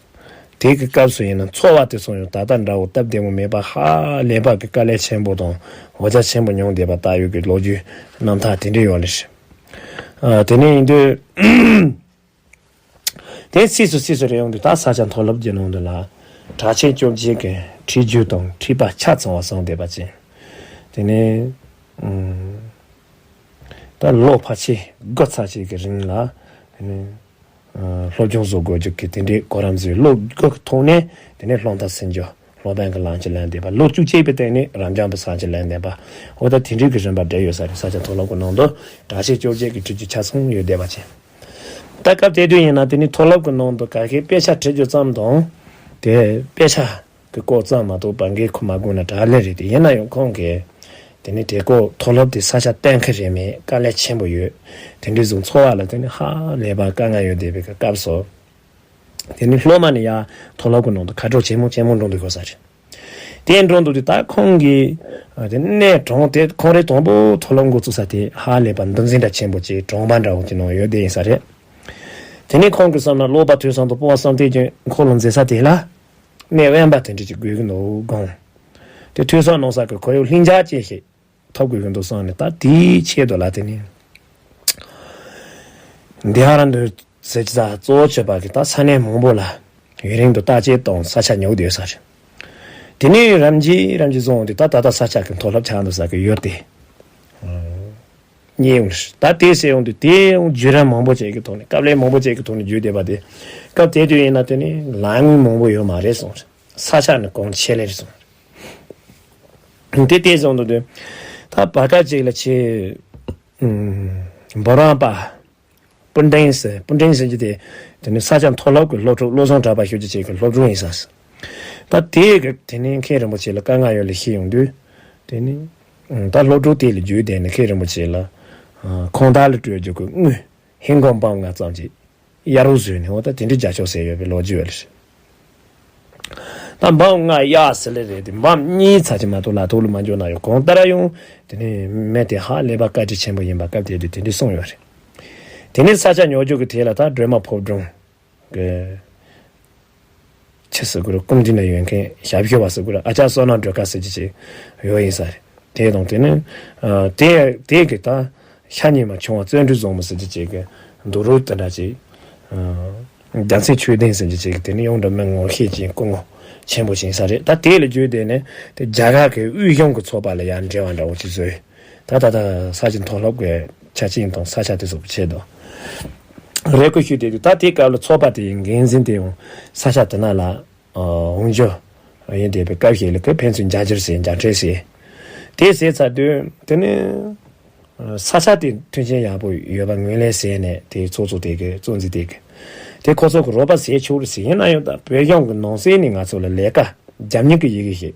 དེ་གི་སྐབས་སུ་ཡིན་ན་འཚོ་བ་དེ་ཚོ་ཡང་ད་ལྟ་འདྲ་བོ་སྟབས་བདེ་མོ་མེད་པ། ཧ་ལས་པ་གི་དཀའ་ལས་ཆེན་པོ་དང་འོ་བརྒྱལ་ཆེན་པོ་མྱོང་བསྡད་པ་ལྟ་བུའི་གི་ལོ་རྒྱུས་རྣམ་ཐར་དེ་འདྲ་ཡོད་ལེ་ཞིག་ཨ། དེ་ནས་ཡིན་དུས། དེ་སྲིད་སུ་སྲིད་སུ་རེད་ཡོང་དུས། ད་ས་སྐྱ་མཐོ་སློབ་ཀྱི་ནང་དུ་ལ་གྲགས་ཆེན་བཅོ་བརྒྱད་ཀྱི་ཁྲིད་རྒྱུད་དང་ཁྲིད་པ་ཆ་ཚང་བ་གསུངས་བསྡད་པ་ཅན། དེ་ནས། ཨ། ད་ལོ་ཕལ་ཆེར་དགུ་ཙམ་ཅིག་གི་རིང་ལ། དེ་ནས། ཨ། སློབ་སྦྱོང་བཟོ་དགོས་རྒྱུ་གི་དེ་འདྲའི་གོ་རིམ་བཟོས། ལོ་དགུ་གི་ཐོག་ནས་དེ་ནས་སློབ་མཐར་ཕྱིན་རྒྱུ། སློབ་དཔོན་གྱི་ལམ་གྱི་ལན་འདེབས་པ། ལོ་བཅུ་གཅིག་པའི་སྟེང་ནས་རབ་འབྱམས་པའི་ས་ཆ་ལན་འདེབས་པ། འོ་ད་དེ་འདྲའི་གི་རིམ་པ་འདྲ་ཡོད་ས་རེད། ས་སྐྱ་མཐོ་སློབ་ཀྱི་ནང་དུ་གྲགས་ཆེན་བཅོ་བརྒྱད་ཀྱི་ཁྲིད་རྒྱུད་ཆ་ཚང་ཡོད་བསྡད་པ་ཅན། ད་སྐབས་དེ་དུས་ཡིན་ན་དེ་ནི་མཐོ་སློབ་ཀྱི་ནང་དུ་ག་གེ་དཔེ་ཆ་ཁྲིད་རྒྱུ་ཙམ་དང་། དེ་དཔེ་ཆ་གི་སྐོར་ཙམ་མ་གཏོགས་བར་འགན་འཁུར་མ་དགོས་ན་དྲག་ལེ་རེད། དེ་ཡིན་ན་ཡང་ཁོང་གིས་དེ་ནི་དེ་སྐོར་མཐོ་སློབ་དེ་ས་ཆ་གཏན་འཁེལ་རེད་མེད། དཀའ་ལས་ཆེན་པོ་ཡོད། དེ་འདྲའི་བཟུང་འཚོ་བ་ལ་དེ་ནི་ཧ་ལས་པ་དཀའ་ངལ་ཡོད་བསྡད་པའི་སྐབས་སུ། དེ་ནི་སློབ་མ་ནི་ཡང་མཐོ་སློབ་ཀྱི་ནང་དུ་ཁ་གྲག་ཆེན་མོ་ཆེན་མོ་འགྲོ་འདུག་དགོས་ས་རེད། དེ་འགྲོ་འདུག་དུས། ད་ཁོང་གིས། ཨ། དེ་གནས་དྲངས་ཏེ་ཁོང་རང་དང་པོ་མཐོ་སློབ་འགོ་བཙུགས་ས་དེ་ཧ་ལས་པ་འདུ་འཛི་འདྲ་ཆེན་པོ་ཅིག་གྲོང་པ་འདྲ་བོ་ཅིག་ནང་ཡོད་བསྡད་ཡིན་ས་རེད། དེ་ནས་ཁོང་གི་བསམ་ན་ཀློག་པ་ཐོས་བསམ་དང་སྤོབས་པ་བསམ་གཏན་གྱི་འཁོར་ལོ་མཛད་ས་དེ་ལ་གནས་དབེན་པ་དེ་འདྲ་ཅིག་དགོས་ཀྱི་འདུག་དགོངས། དེ་ཐོས་བསམ་གནང་ས་གི་ཁོར་ཡུག་ལྷིང་འཇགས་ཅན་ཞིག་ཐོབ་དགོས་ཀྱི་འདུག་བསམ་ནས། ད་དེའི་ཆེད་དུ་ལ་དེ་ནས་འདི་ཧ་ར་འདུ་ཟེར་གྱི་ས་གཙོ་བོ་བྱས་པ་གི་ད་ས་གནས་མང་པོ་ལ་ཡུན་རིང་དུ་བརྟག་དཔྱད་དང་ས་ཆ་ཉོ་བསྡད་ས་རེད། དེ་ནས་རིམ་གྱིས་རིམ་གྱིས་བཟུང་སྟེ། ད་ད་ལྟ་ས་སྐྱ་གི་མཐོ་སློབ་ཆགས་འདུག་ས་གི་ཡུལ་དེ་རྙེད་ཡོང་། ད་དེ་ཟེར་ཡོང་དུས། དེ་ཡང་བརྒྱུད་རིམ་མང་པོ་ཅིག་གི་ཐོག་ནས། སྐབས་ལས་མང་པོ་ཅིག་གི་ཐོག་ནས་བརྒྱུད་བསྡད་པ་དེ། སྐབས་དེ་དུས་ཡིན་ན་དེ་ནི་ལམ་དངུལ་མང་པོ་ཡོད་མ་རེད་གསུངས། ས་ཆ་ནི་གང་ཆེ་ལེ་རེད་གསུངས། དེ་དེ་བཟུང་དུས། ད་བར་སྐབས་ཅིག་ལ་ཆེ། ཨུམ། འབུམ་རམས་པ། སྤུན་ཕྲེང་ཟེར། སྤུན་ཕྲེང་ཟེར་གྱི་དེ་དེ་ནི་ས་སྐྱ་མཐོ་སློབ་ཀྱི་སློབ་ཕྲུག་བློ་བཟང་གྲགས་པ་ཞུ་རྒྱུ་བཅས་ཀྱི་སློབ་ཕྲུག་ཡིན་ས། ད་དེ་གི་དེ་ནི་མཁན་རིན་པོ་ཆེ་ལ་དཀའ་ངལ་ཡོད་ལ་ཤེས་ཡོང་དུས། དེ་ནི་ད་སློབ་ཕྲུག་དེ་ལ་བརྒྱུད་དེ་ནི་མཁན་རིན་པོ་ཆེ་ལ་ཁོང་དག་ལ་སྤྲོད་རྒྱུ་གི་དངུལ་ཧིན་སྒོར་འབུམ་ལྔ་ཙམ་ཅིག་གཡར་རོགས་བཟོས་ནས། འོ་ད་དེ་འདྲའི་རྒྱབ་སྐྱོར་ཟེར་ཡོད་པའི་ལོ་རྒྱུས་ཡོད་ལ། ད་འབུམ་ལྔ་གཡར་ཟེར་ལེ་རེད་དེ། འབུམ་གཉིས་ཚར་གྱི་མ་གཏོགས་ལག་ཐོག་ལ་མ་འབྱོར་ན་ཡང་གང་ལྟར་ཡང་དེ་ནི་མི་དེ་ཧ་ལས་པ་བཀའ་དྲིན་ཆེན་པོ་ཡིན་པ་སྐབས་དེ་དུས་དེ་འདྲའི་གསུངས་ཡོད་རེད། དེ་ནས་ས་སྐྱ་མྱོས་བྱེད་ཀྱི་དེ་ལ་ད་སྒྲོལ་མ་ཕོ་བྲང་གི་ཆི་ཟེར་དགོས་རེད། སྐུ་མདུན་ན་ཡོད་མཁན་ཞབས་ཞུ་བ་ཟེར་དགོས་རེད། ཨ་ཅག་བསོད་ནམས་སྒྲོལ་དཀར་ཟེར་གྱི་ཅིག་ཡོད་ཡིན་ས་རེད། དེ་དང་དེ་ནི་ཨ་དེ་དེ་གི་ད་ཤ་ཉེ་མ་ཆུང་བ་བརྩོན་འགྲུས་བཟང་མོ་ཟེར་གྱི་ཅིག་གི་འདུག་རོགས་དེ་འདྲ་ཅིག་ཨ་རྒྱལ་མཚན་ཆོས་ལྡན་ཟེར་གྱི་ཅིག་གི་དེ་ནི་ཡོངས་གྲགས་མི་ངོ་ཤེས་ཅན་སྐུ་ངོ་ཆེན་པོ་ཞིག་ཡིན་ས་རེད། ད་དེ་ལ་བརྒྱུད་དེ་ནི་དེ་རྒྱ་གར་གི་དབུས་གཞུང་གི་ཚོགས་པ་ལ་ཡང་འབྲེལ་བ་འདྲ་བོ་ཅིག་བཟོས། ད་ད་ད་ས་སྐྱ་མཐོ་སློབ་ཀྱི་ཆ་རྐྱེན་དང་ས་ཆ་དེ་ཚོ་གི་ཆེད་དུ་རེ་སྐུལ་ཞུས་ཏེ། ད་དེའི་སྐབས་ལ་ཚོགས་པ་དེའི་འགན་འཛིན་དེ་ཡང་ས་ཆ་དེ་ན་ལ་འོང་རྒྱུ་ཡིན་བསྡད་པའི་སྐབས་ཤིག་ལ་ཁོས་ཕན་ཚུན་མཇལ་འཕྲད་ཟེར། མཇལ་འཕྲད་ཟེར། དེ་ཟེར་ཚར་དུས་དེ་ནི་ས་ཆ་དེ་མཐུན་རྐྱེན་ཡག་པོ་ཡོད་པ་ངོས་ལེན་ཟེར་ནས། དེའི་ཚོགས་གཙོ་དེ་གི་གཙོ་འཛིན་དེ་གི་དེ་ཁོ་ཚོ་གི་རོགས་པ་ཟེར་ཆོག་རེད་ཟེར། ཡིན་ན་ཡང་ད་བོད་གཞུང་གི་ནང་གསེས་ནས་ང་ཚོ་ལ་ལས་ཀ་རྒྱབ་གཉེར་གྱི་ཡི་གེ་ཞིག་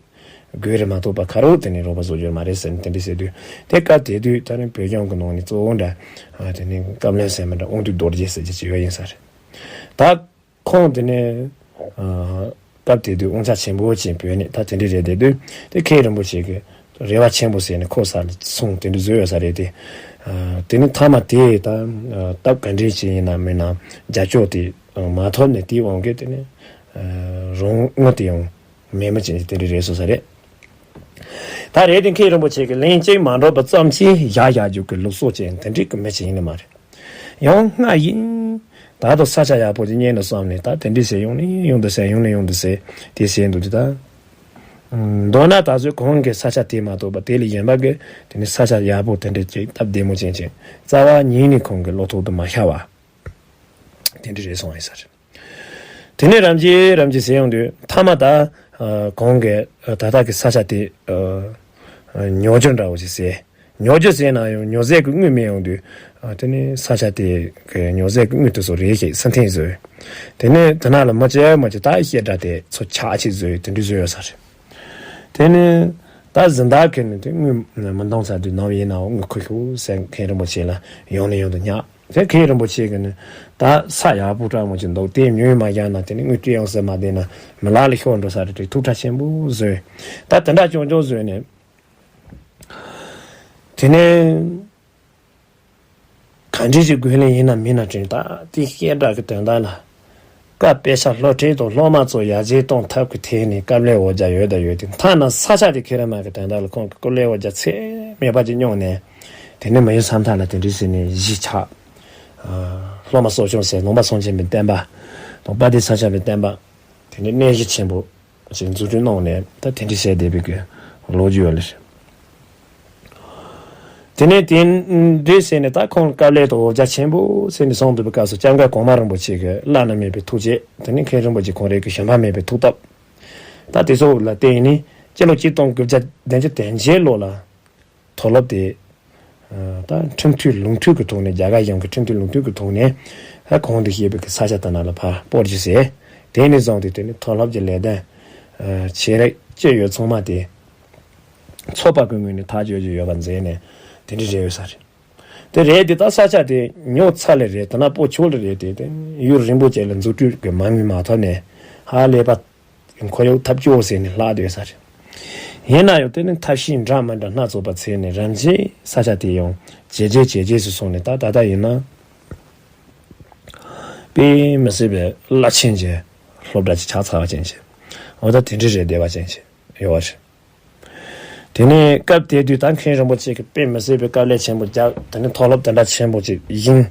དགོས་རེད་མ་གཏོགས་པ་ཁ་རོག་དེ་ནས་རོགས་པ་བཟོ་རྒྱུ་མ་རེད་ཟེར་ནས་དེ་འདྲ་ཟེར་དུས། དེ་སྐབས་དེ་དུས་ད་ནི་བོད་གཞུང་གི་ནང་ནས་གཙོ་བོ་འདྲ་དེ་ནི་བཀའ་བློན་ཟེར་མི་འདྲ་དབང་འདུས་རྡོ་རྗེ་ཟེར་གྱི་ཅིག་ཡོད་ཡིན་ས་རེད། ད་ཁོང་དེ་ནི་སྐབས་དེ་དུས་དབང་ཆ་ཆེན་པོ་ཅན་བོད་ནས་ད་དེ་འདྲ་རེད་བསྡད་དུས། དེ་མཁན་རིན་པོ་ཆེ་གི་རེ་བ་ཆེན་པོ་ཟེར་ནས་ཁོ་ས་ལ་གསུང་དེ་འདྲ་བཟོས་ཡོད་ས་རེད་དེ། དེ་ནི་མཐའ་མ་དེ་ད་སྟབས་ག་འདྲ་ཅིག་ཡིན་ན་མིན་ན་རྒྱབ་སྐྱོར་དེ་མ་ཐོབ་ནས། དེའི་དབང་གིས་དེ་ནི་རང་དངུལ་དེ་ཡང་མེད་མི་ཅན་དེ་འདྲ་རེད་སོང་ས་རེད། ད་རེད་དེ་མཁན་རིན་པོ་ཆེ་གི་ལན་གཅིག་མ་འགྲོ་བ་ཙམ་གྱིས་བཞག་བཞག་རྒྱུ་གི་ལུགས་སྲོལ་ཅན་དེ་འདྲའི་གི་མི་ཅིག་ཡིན་ནི་མ་རེད། ཡང་སྔ་ཡིན། ད་དུང་ས་ཆ་ཡག་པོ་ཅིག་རྙེད་ན་བསམ་ནས་ད་དེ་འདྲ་ཟེར། ཡོང་ནས་ཡོང་དུ་ཟེར། ཡོང་ནས་ཡོང་དུ་ཟེར། དེ་ཟེར་འདུག་དེ་ད། མདོར་ན་ད་གཟོད་གོང་གི་ས་ཆ་དེ་མ་གཏོགས་པ་དེ་ལས་གཞན་པ་གི་དེ་ནི་ས་ཆ་ཡག་པོ་དེ་འདྲ་ཅིག་སྟབས་བདེ་མོ་ཅན་ཅིག་རྩ་བ་ཉིད་ནས་ཁོང་གི་བློ་ཐོག་ཏུ་མ་ཤར་བ་དེ་འདྲ་རེད་སོང་ཡིན་ས་རེད། དེ་ནས་རིམ་གྱིས་རིམ་གྱིས་ཟེར་ཡོང་དུས། མཐའ་མ་ད་ཨ་གོང་གི་ཨ་ད་ལྟ་གི་ས་ཆ་དེ་ཨ་ཨ་ཉོ་རྒྱུ་འདྲ་བོ་ཞིག་ཟེར། ཉོ་རྒྱུ་ཟེར་ན་ཡང་ཉོ་ཟས་ཀྱི་དངུལ་མེད་ཡོང་དུས། ཨ་དེ་ནས་ས་ཆ་དེ་གི་ཉོ་ཟས་ཀྱི་དངུལ་དེ་ཚོ་རེ་ཞིག་སུན་འཐེན་བཟོས། དེ་ནས་དེ་ན་ལ་མི་གཅིག་མི་གཅིག་ད་བཤད་གྲྭ་དེ་ཚོ་ཆག་ཆེ་བཟོས། དེ་འདྲ་བཟོས་ཡོད་ས་རེད། དེ་ནས་ད་གཟེངས་རྟགས་ཁེལ་ནས་དེ་དངུལ་མི་འདང་ཚར་དུས། ནམ་ཡིན་ནའང་དངུལ་ཁུར་ཤོག་ཟེར་མཁན་རིན་པོ་ཆེ་ལ་ཡང་ནས་ཡང་དུ་བསྙགས། དེ་མཁན་རིན་པོ་ཆེ་གིས་ནི་ད་ས་ཡག་པོ་སྤྲང་མོ་ཅིག་འདུག་དེ་ཉོས་མ་བཞག་ན་དེ་ནི་དངུལ་སྤྲད་ཡོང་ས་མ་བསྡད་ན་མི་ལག་ལ་ཤོར་འགྲོ་ས་རེད་དྲན་ཐུགས་ཁྲལ་ཆེན་པོ་བཟོས། ད་དེ་འདྲ་ཅུང་ཅུང་བཟོས་ནས། དེ་ནས་ག་འདྲ་ཞིག་དགོས་ལན་ཡིན་ན་མིན་ན་དྲན། ད་དེ་བཤད་གྲྭ་གི་དོན་དག་ལ། སྐབས་དཔེ་ཆ་སློབ་ཁྲིད་དང་སློབ་མ་ཚོ་ཡར་རྒྱས་གཏོང་ཐབས་ཀྱི་ཐད་ནས་དཀའ་ལས་འོ་བརྒྱལ་ཡོད་དང་ཡོད་དེ། མཐའ་ན་ས་ཆ་དེ་ཁེ་ར་མ་གི་དོན་དག་ལ་ཁོང་གི་དཀའ་ལས་འོ་བརྒྱལ་ཚད་མེད་པ་ཅིག་མྱོང་ནས། དེ་ནས་མི་ཡུལ་ས་མཐའ་ལ་དེ་འདྲ་ཟེར་ནས་གཞིས་ཆགས། ཨ་སློབ་མ་གསོ་སྐྱོང་ཟེར། ནང་པ་སངས་རྒྱས་པའི་བསྟན་པ་དང་དཔལ་ལྡན་ས་སྐྱ་པའི་བསྟན་པ་དེ་ནས་གནས་གཞི་ཆེན་པོ་ཞིག་འཛུགས་སྐྲུན་གནང་ནས། ད་དེ་འདྲ་བྱས་བསྡད་པའི་གི་ལོ་རྒྱུས་ཡོད་ལ། དེ་ནས་དེ་འདྲ་བྱས་ནས་ད་ཁོང་དཀའ་ལས་དང་འོ་བརྒྱལ་ཆེན་པོ་བྱས་ནས་སོང་འདུག་པའི་སྐབས་སུ། སྐྱབས་མགོན་གོང་མ་རིན་པོ་ཆེ་གི་བླ་ན་མེད་པའི་ཐུགས་རྗེ། དེ་ནས་མཁན་རིན་པོ་ཆེ་ཁོང་རང་གི་ཞེན་པ་མེད་པའི་ཐུགས་སྟོབས། ད་དེ་ཚོ་ལ་བརྟེན་ནས་སྤྱི་ལོ་གཅིག་སྟོང་དགུ་བརྒྱ་བདུན་ཅུ་དོན་བརྒྱད་ལོ་ལ་མཐོ་སློབ་དེ་ད་ཁྲིམས་མཐུན་ལུགས་མཐུན་གྱི་ཐོག་ནས། རྒྱ་གར་གཞུང་གི་ཁྲིམས་མཐུན་ལུགས་མཐུན་གྱི་ཐོག་ནས་ད་གོང་དུ་བཤད་པའི་གི་ས་ཆ་དེ་ན་ལ་ཕར་སྤོ་རྒྱུ་ཟེར། དེ་ནས་བཟུང་སྟེ་དེ་ནི་མཐོ་སློབ་ཀྱི་ལས་དོན་ཨ་བྱེད་རིགས་ཅི་ཡོད་ཚང་མ་དེ་ཚོགས་པ་གི་ངོས་ནས་ཐག་གཅོད་རྒྱུ་ཡོད་པ་མཛད་ནས་དེ་འདྲ་རེད་ཡོད་ས་རེད། དེ་རེད་དེ་ད་ས་ཆ་དེ་ཉོ་ཚར་ལེ་རེད། དེ་ན་སྤོ་ཆོག་ལེ་རེད་དེ། དེ་ཡུན་རིང་པོ་ཅིག་ལ་འཛུགས་སྐྲུན་གྱི་མ་དངུལ་མ་ཐོབ་ནས་ཧ་ལས་པ་ཁོར་ཡུག་འཐབ་ཕྱོགས་ཟེར་ནས་ལྷག་བསྡད་ས་རེད། ཡིན་ན་ཡང་དེ་ནི་ཐབས་ཤེས་འདྲ་མི་འདྲ་སྣ་ཚོགས་པ་བྱས་ནས་རིམ་གྱིས་ས་ཆ་དེ་ཡང་ཇེ་ཆེ་ཇེ་ཆེ་སུ་སོང་ནས། ད་ད་ལྟ་ཡིན་ན་དཔེ་མི་སྲིད་པའི་རླབས་ཆེན་གྱི་སློབ་གྲྭ་ཅིག་ཆགས་ཚར་བ་ཅན་ཅིག་འོ་ད་དེ་འདྲ་རེད་བསྡད་པ་ཅན་ཅིག་ཡོད་པ་རེད། དེ་ནས་སྐབས་དེ་དུས་ད་མཁན་རིན་པོ་ཆེ་གིས་དཔེ་མི་སྲིད་པའི་དཀའ་ལས་ཆེན་པོ་བརྒྱབ། དེ་ནས་མཐོ་སློབ་དེ་འདྲ་ཆེན་པོ་ཅིག་ཡིན།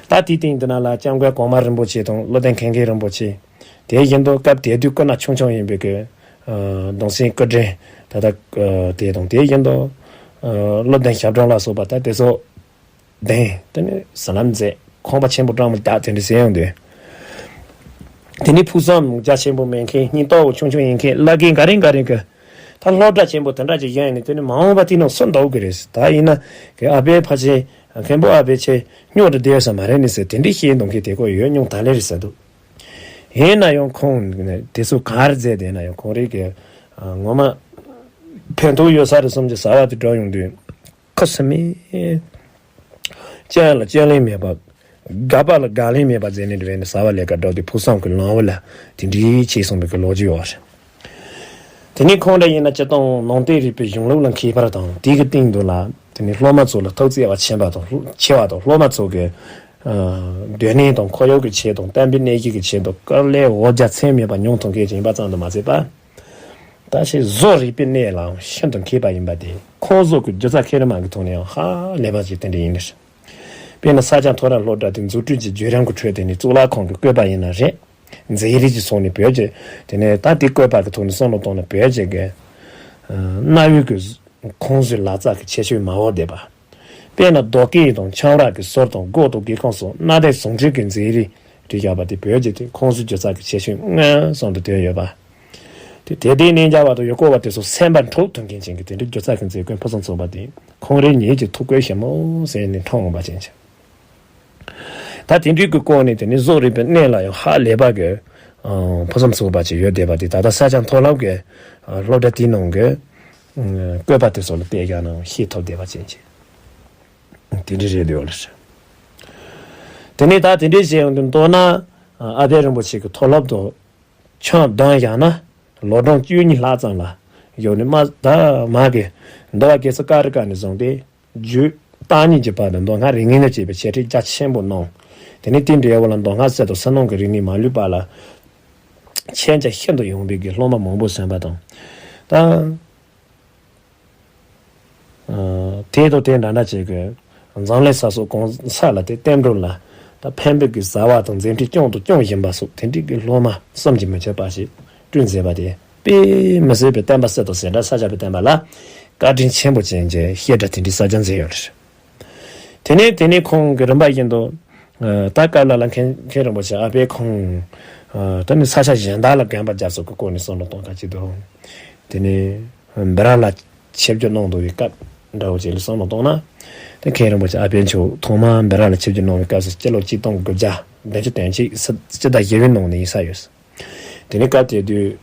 ད་དེའི་སྟེང་དེ་ན་ལ་སྐྱབས་མགོན་གོང་མ་རིན་པོ་ཆེ་དང་བློ་ལྡན་མཁན་མཁན་རིན་པོ་ཆེ། དེ་བཞིན་དུ་སྐབས་དེ་དུས་སྐུ་ན་ཆུང་ཆུང་ཡིན་པའི་གི་ཨ་གདུང་སྲས་སྐུ་ཕྲེང་ད་ལྟ་ཨ་དེ་དང་། དེ་བཞིན་དུ་ཨ་བློ་ལྡན་ཞབས་དྲུང་ལ་སོགས་པ་ད་དེ་ཚོ་གདན་དེ་ནས་ཟི་ལིང་མཛད། ཁང་པ་ཆེན་པོ་སྤྲང་མོ་བརྒྱབ། དེ་འདྲ་ཟེར་ཡོང་དུས། དེ་ནས་ཕུགས་བསམ་རྒྱ་ཆེན་པོ་མེད་མཁན། སྙིང་སྟོབས་ཆུང་ཆུང་ཡིན་མཁན། བླ་རྒན་འགའ་རེ་འགའ་རེ་གིས་ད་སློབ་གྲྭ་ཆེན་པོ་དེ་འདྲ་ཅིག་བཞེངས་ནས་དེ་ནས་མ་འོངས་པ་དེ་ནང་སུ་འདུག་གི་རེད། ད་ཡིན་ན་གི་ཨ་ཕའི་ཕ་ཆེན་ མཁན་པོ་ཨ་ཕས་ཁྱེད་རྙོག་དྲ་བསྡད་ཡོད་ས་མ་རེད་ནི་ཟེར། དེ་འདྲའི་བཤད་གཏོང་མཁན་དེ་ཀོ་ཡོད་མྱོང་ད་ལེ་རེད་ཟེར་འདུག། ཡིན་ན་ཡང་ཁོང་དེ་ཚོ་ག་རེ་མཛད་དེ་ན་ཡང་ཁོང་རིགས་ཀྱི་ངོ་མ་ཕན་ཐོགས་ཡོད་ས་རེད་བསམ་གྱི་བཟའ་བ་དེ་འགྲོ་ཡོང་དུས། ཁ་སེ་མི། སྤྱན་ལ་སྤྱན་ལེན་མེད་པ། དགའ་པ་ལ་དགའ་ལེན་མེད་པ་མཛད་ནས་འདྲ་བའི་ནི་བཟའ་བ་ལས་ཀ་འགྲོ་དུས་ཕུགས་བསམ་གྱི་ལམ་བུ་ལ་དེ་འདྲའི་ཆེ་སོང་བའི་གི་ལོ་རྒྱུས་ཡོད་རེད། དེ་ནས་ཁོང་འདྲ་ཡིན་ན་སྤྱིར་བཏང་ནང་བསྟན་རིག་པའི་གཞུང་ལུགས་ལ་མཁས་པ་དང་དེ་གི་སྟེང་དུ་ལ་དེ་ནས་སློབ་མ་ཚོ་ལ་ཐུགས་བརྩེ་བ་ཆེན་པ་དང་ཆེ་བ་དང་སློབ་མ་ཚོ་གི་སྡོད་གནས་དང་ཁོར་ཡུག་གི་ཆེད་དང་བསྟན་པའི་གནས་གཞི་གི་ཆེད་དུ་དཀའ་ལས་འོ་བརྒྱ་ཚད་མེད་པ་མྱོང་ཐུབ་མཁན་ཅིག་ཡིན་པ་ཙམ་དུ་མ་ཟད་པ། ད་ཞིག་བཟོ་རིག་པའི་གནས་ལའང་ཤིན་ཏུ་མཁས་པ་ཡིན་པ་དེ་ཁོང་བཟོ་གི་སྒྱུ་རྩལ་མཁས་རིམ་མ་གི་ཐོག་ནས་ཡང་ཧ་ལས་པ་ཞིག་དེ་འདྲ་ཡིན་ལ། དཔེར་ན་ས་སྐྱ་མཐོ་རིམ་སློབ་གྲྭ་དེ་འཛུགས་སྐྲུན་གྱི་བརྒྱུད་རིམ་གྱི་ཁྲོད་དེ་ནས་གཙུག་ལག་ཁང་གི་བཀོད་པ་ཡིན་ན་རེད། མཛེས་རིས་ཀྱི་ཕྱོགས་ནས་བོད་ཀྱི་དེ་ནས་ད་དེ་བཀོད་པ་གི་ཐོག་ནས་བསམ་བློ་བཏང་ན་བོད་ཀྱི་གི་གནའ་བོའི་གི་ཁང་བཟོའི་ལག་རྩལ་གྱི་ཁྱད་ཆོས་མ་འོག་བསྡད་པ། དཔེར་ན་རྡོ་སྐས་དང་ཆང་རག་གི་ཟུར་དང་སྒོ་དང་སྒེའུ་ཁུང་སོགས་གནའ་དེང་ཟུང་འབྲེལ་གྱི་མཛེས་རིས་བྲིས་བཞག་པ་དེ་བོད་ཀྱི་དེ་ཁང་བཟོའི་སྒྱུ་རྩལ་གྱི་ཁྱད་ཆོས་མངོན་སུམ་དུ་བསྟན་ཡོད་པ། དེ་དེ་དེའི་གནས་མཇལ་བ་དང་ཡུལ་སྐོར་བ་དེ་ཚོ་སེམས་པ་འཕྲོག་ཐུབ་མཁན་ཅན་གྱི་དེ་འདྲའི་སྒྱུ་རྩལ་གྱི་མཛེས་སྐྱོན་ཕུན་སུམ་ཚོགས་པ་དེ་ཁོང་རའི་ཉིད་ཀྱི་ཐུགས་བཀོད་ཞིབ་མོ་ཟེར་ནས་མཐོང་འོང་པ་ཅན་ཅིག། ད་དེ་འདྲའི་གི་སྐོར་ནས་དེ་ནི་བཟོ་རིག་པའི་གནས་ལ་ཡང་ཧ་ལས་པ་གི་ཕུན་སུམ་ཚོགས་པ་ཅིག་ཡོད་བསྡད་པ་དེ་ད་ལྟ་ས་སྐྱ་མཐོ་སློབ་ཀྱི་སློབ་གྲྭ་དེའི་ནང་གི་བཀོད་པ་དེ་ཚོ་ལ་བལྟས་ཀྱང་ནང་ཤེས་ཐུབ་བསྡད་པ་ཅན་ཅིག་དེ་འདྲའི་རེད་འདུག་ལ། དེ་ནས་ད་དེ་འདྲའི་བྱས་ཡོང་དུས་མདོར་ན་ཨ་ཕའི་རིན་པོ་ཆེ་གི་མཐོ་སློབ་ཏུ་ཆང་འདོན་བཞག་ན་ལོ་གྲངས་བཅུ་གཉིས་ལྷག་ཙམ་ལ་ཡོད་ནས་མ་ད་མ་གི་འདི་བ་གེ་སར་ཀ་རི་ཀ་ནས་བཟུང་སྟེ་རྒྱུད་བརྟག་གཉིས་ཀྱི་བར་དུ་མདོ་སྔགས་རིག་གནས་ལ་བྱས་པའི་འཆད་ཁྲིད་རྒྱ་ཆེན་པོ་གནང་། དེ་ནས་དེའི་འབྲས་བུ་ལ་མདོ་སྔགས་གསེར་དང་ཕྱི་ནང་གི་རིག་གནས་མ་ལུས་པ་ལ་མཁྱེན་རྒྱ་ཤིན་ཏུ་ཡངས་པའི་གི་སློབ་མ་མང་པོ་གསན་པ་དང་། ད། དེ་དང་དེ་འདྲ་འདྲ་བྱེད་དགོས། འཛམ་གླིང་ས་སོགས་གང་ས་ལ་དེ་བསྟན་འགྲོ་ལ་ད་ཕན་པའི་གི་བཟའ་བ་དང་མཛད་འཕྲིན་སྐྱོང་དང་སྐྱོང་བཞིན་པ་སོགས་དེ་འདྲའི་གི་སློབ་མ་བསམ་གྱིས་མི་ཁྱབ་པ་ཞིག་བསྐྲུན་མཛད་པ་དེ་དཔེ་མི་སྲིད་པའི་བསྟན་པ་གསེར་དང་ཟེར་འདྲ་ས་སྐྱ་པའི་བསྟན་པ་ལ་བཀའ་དྲིན་ཆེན་པོ་ཅན་གྱི་བཤད་གྲྭ་དེ་འདྲའི་གསར་རྒྱག་མཛད་ཡོད་རེད། དེ་ནས་དེ་ནས་ཁོང་གི་རིམ་པ་བཞིན་དུ་ད་སྐབས་ལ་ལ་མཁན་མཁན་རིན་པོ་ཆེ་ཨ་ཕས་ཁོང་ད་ནི་ས་ཆ་གཞན་དག་ལ་རྒན་པ་རྒྱ་མཚོ་གི་སྐོར་ནས་བསམ་བློ་གཏོང་ག་ཅིག་འདུག། དེ་ནས། བི་ར་ལ་ཆིབས་བསྒྱུར་གནང་འདུག་པའི་སྐབས་འདྲ་བོ་ཅིག་ལ་བསམ་བློ་བཏང་ན། དེ་མཁན་རིན་པོ་ཆེ་ཨ་ཕའི་མཆོག་ཐོག་མར་བི་ར་ལ་ཆིབས་བསྒྱུར་གནང་བའི་སྐབས་སུ་སྤྱི་ལོ་གཅིག་སྟོང་དགུ་བརྒྱ་བདུན་ཅུ་དོན་གཅིག་སྤྱི་ཟླ་བཞི་པའི་ནང་ནས་ཡིན་ས་ཡོད། དེ་ནས་སྐབས་དེ་དུས་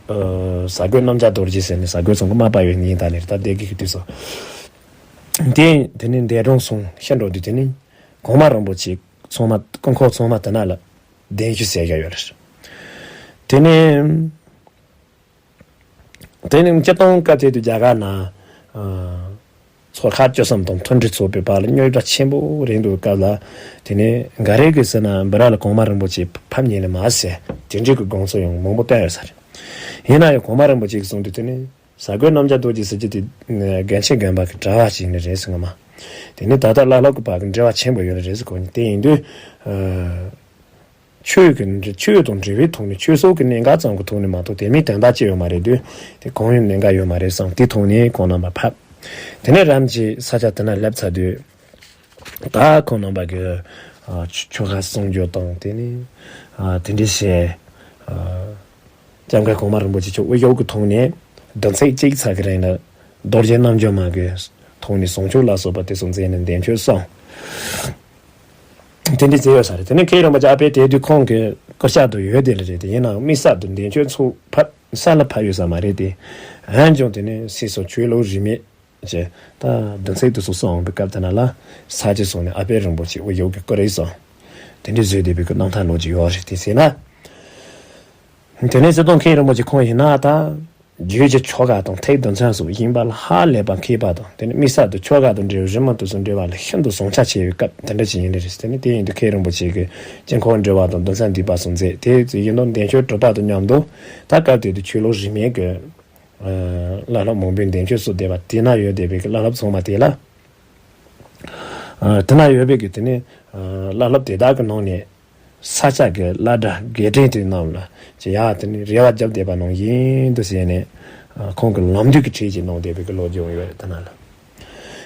གཟའ་རྒོད་རྣམ་རྒྱལ་རྡོ་རྗེ་ཟེར་ནས་གཟའ་རྒོད་ཚང་གི་དམག་པ་ཡོད་ནི་ཡིན་ད་ནི་རེད་ད་སྡེ་དགེ་གི་དུས་སུ། དེ་དེ་ནས་འདས་གྲོངས་སོང་ཤི་འགྲོ་དུས་དེ་ནས་གོང་མ་རིན་པོ་ཆེ་ཚང་མ་སྐུ་འཁོར་ཚང་མ་དེ་ན་ལ་གདན་ཞུ་ཟེར་བཞག་ཡོད་རེད། དེ་ནས། དེ་ནི་སྤྱིར་བཏང་སྐབས་དེ་དུས་རྒྱ་གར་ན་ཚོར་ཁག་བཅུ་གསུམ་དང་མཐུན་སྒྲིལ་ཚོགས་པའི་བར་ལ་རྙོག་དྲ་ཆེན་པོ་རེད་འདུག་སྐབས་ལ། དེ་ནི་འགའ་རེ་གིས་ཟེར་ན་བི་ར་ལ་གོང་མ་རིན་པོ་ཆེ་ཕམ་ཉེས་ནས་མ་ཟད་དེ་འདྲའི་གི་དགོངས་ཚུལ་ཡང་མང་པོ་བསྟན་ཡོད་ས་རེད། ཡིན་ན་ཡང་གོང་མ་རིན་པོ་ཆེ་གིས་གསུངས་དུས་དེ་ནི་གཟའ་རྒོད་རྣམ་རྒྱལ་རྡོ་རྗེ་ཟེར་རྒྱུ་དེ་རྒན་ཆེན་རྒན་པ་གི་གྲྭ་བ་ཞིག་ནི་རེད་ཟེར་ངོ་མ། དེ་ནི་ད་ལྟ་བླ་སློབ་ཀྱི་བར་གྱི་འབྲེལ་བ་ཆེན་པོ་ཡོད་ནི་རེད་ཟེར་གོ་ནི་དེ་ཡིན་དུས། ཆོས་ཀྱི་འབྲེལ་ཆོས་དང་འབྲེལ་བའི་ཐོག་ནས་ཆོས་ཕྱོགས་ཀྱི་གནད་འགག་ཙམ་གྱི་ཐོག་ནས་མ་གཏོགས་དེ་མིན་དོན་དག་ཅི་ཡོད་མ་རེད་དུས་དེ་གང་ཡང་གནད་འགག་ཡོད་མ་རེད་བསམ་དེའི་ཐོག་ནས་ཁོང་རྣམ་པ་ཕབ། དེ་ནས་རིམ་གྱིས་ས་ཆ་དེ་ན་སླེབས་ཚར་དུས། ད་ཁོང་རྣམ་པ་གི་ཆོ་ག་གསུང་རྒྱུ་དང་དེ་ནས་དེ་འདྲའི་བྱས། སྐྱབས་མགོན་གོང་མ་རིན་པོ་ཆེ་མཆོག་དབུ་བཞུགས་ཀྱི་ཐོག་ནས་བདུན་ཚིགས་གཅིག་ཚར་གྱི་རིང་ལ་རྡོ་རྗེ་རྣལ་འབྱོར་མ་གི་ཐོག་ནས་ཟུང་འཇུག་ལ་སོགས་པ་དེ་ཚོ་མཛད་ནས་འདས་མཆོད་སོང་། དེ་འདྲའི་མཛད་ཡོད་ས་རེད། དེ་ནས་མཁན་རིན་པོ་ཆེ་ཨ་ཕས་དེ་དུས་ཁོང་གི་སྐུ་ཕྱག་ཏུ་ཡོད་དེ་ལ་རེད་དེ་ཡིན་ནའང་དམིགས་བསལ་དུ་འདས་མཆོད་ཚོགས་ཕ་ས་ལ་ཕ་ཡོད་ས་མ་རེད་དེ། འོན་ཀྱང་དེ་ནས་སྲིད་སོགས་ཆོས་ལུགས་རིས་མེད་ཅེས་ད་བདུན་ཚིགས་དུ་སོགས་སོང་བའི་སྐབས་དེ་ན་ལ་ས་ཆ་སོང་ནས་ཨ་ཕས་རིན་པོ་ཆེ་དབུ་བཞུགས་ཀྱི་སྐུ་རེད་སོང་། དེ་འདྲའི་བཟོས་བསྡད་པའི་གི་རྣམ་ཐར་ལོ་རྒྱུས་ཡོད་རེད་དེ་ཟེར་ན། དེ་ནས་སྲིད་སྐྱོང་མཁན་རིན་པོ་ཆེ་ཁོང་ཡིན་ན་ད། རྒྱུད་ཀྱི་ཆོ་ག་དང་ཐེག་བདུན་ཚན་སོགས་ཡིན་པ་ལ་ཧ་ལས་པ་མཁས་པ་དང་དེ་ནི་དམིགས་བསལ་དུ་ཆོ་ག་དང་འབྲེལ་བའི་རི་མོ་དེ་ཚོ་འབྲེལ་བ་ལ་ཤིན་ཏུ་བཟང་ཆ་ཆེ་བའི་སྐབས་དེ་འདྲ་ཅིག་ཡིན་ནི་རེད། དེ་ནི་དེ་ཡིན་དུས་མཁན་རིན་པོ་ཆེ་གིས་དཀྱིལ་འཁོར་འབྲེལ་བ་དང་བདུན་ཚན་བསྡུས་པ་སོགས་མཛད་དེ་ཚོ་ཡིན་དུས་འདས་མཆོད་གྲུབ་པ་དང་མཉམ་དུ་ད་སྐབས་དེ་དུས་ཆོས་ལུགས་རིས་མེད་ཀྱི་བླ་སློབ་མང་པོས་འདས་མཆོད་སོགས་བསྡད་པ་དེ་ན་ཡོད་བསྡད་པའི་བླ་སློབ་ཚང་མ་དེ་ལ་དེ་ན་ཡོད་པའི་གི་དེ་ནི་བླ་སློབ་དེ་དག་གི་ནང་ནས། ས་སྐྱ་གི་བླ་གྲྭ་དགེ་ཕྲན་དེ་རྣམས་ལ་ཅི་ཡག་དེ་ནི་རེ་བ་རྒྱབ་བསྡད་པ་ནང་བཞིན་དུ་བྱས་ནས་ཁོང་གི་ལམ་སྟོན་གྱི་ཁྲིད་ཅིག་གནང་བསྡད་པའི་གི་ལོ་རྒྱུས་ཡོད་རེད་ད་ན་ལ།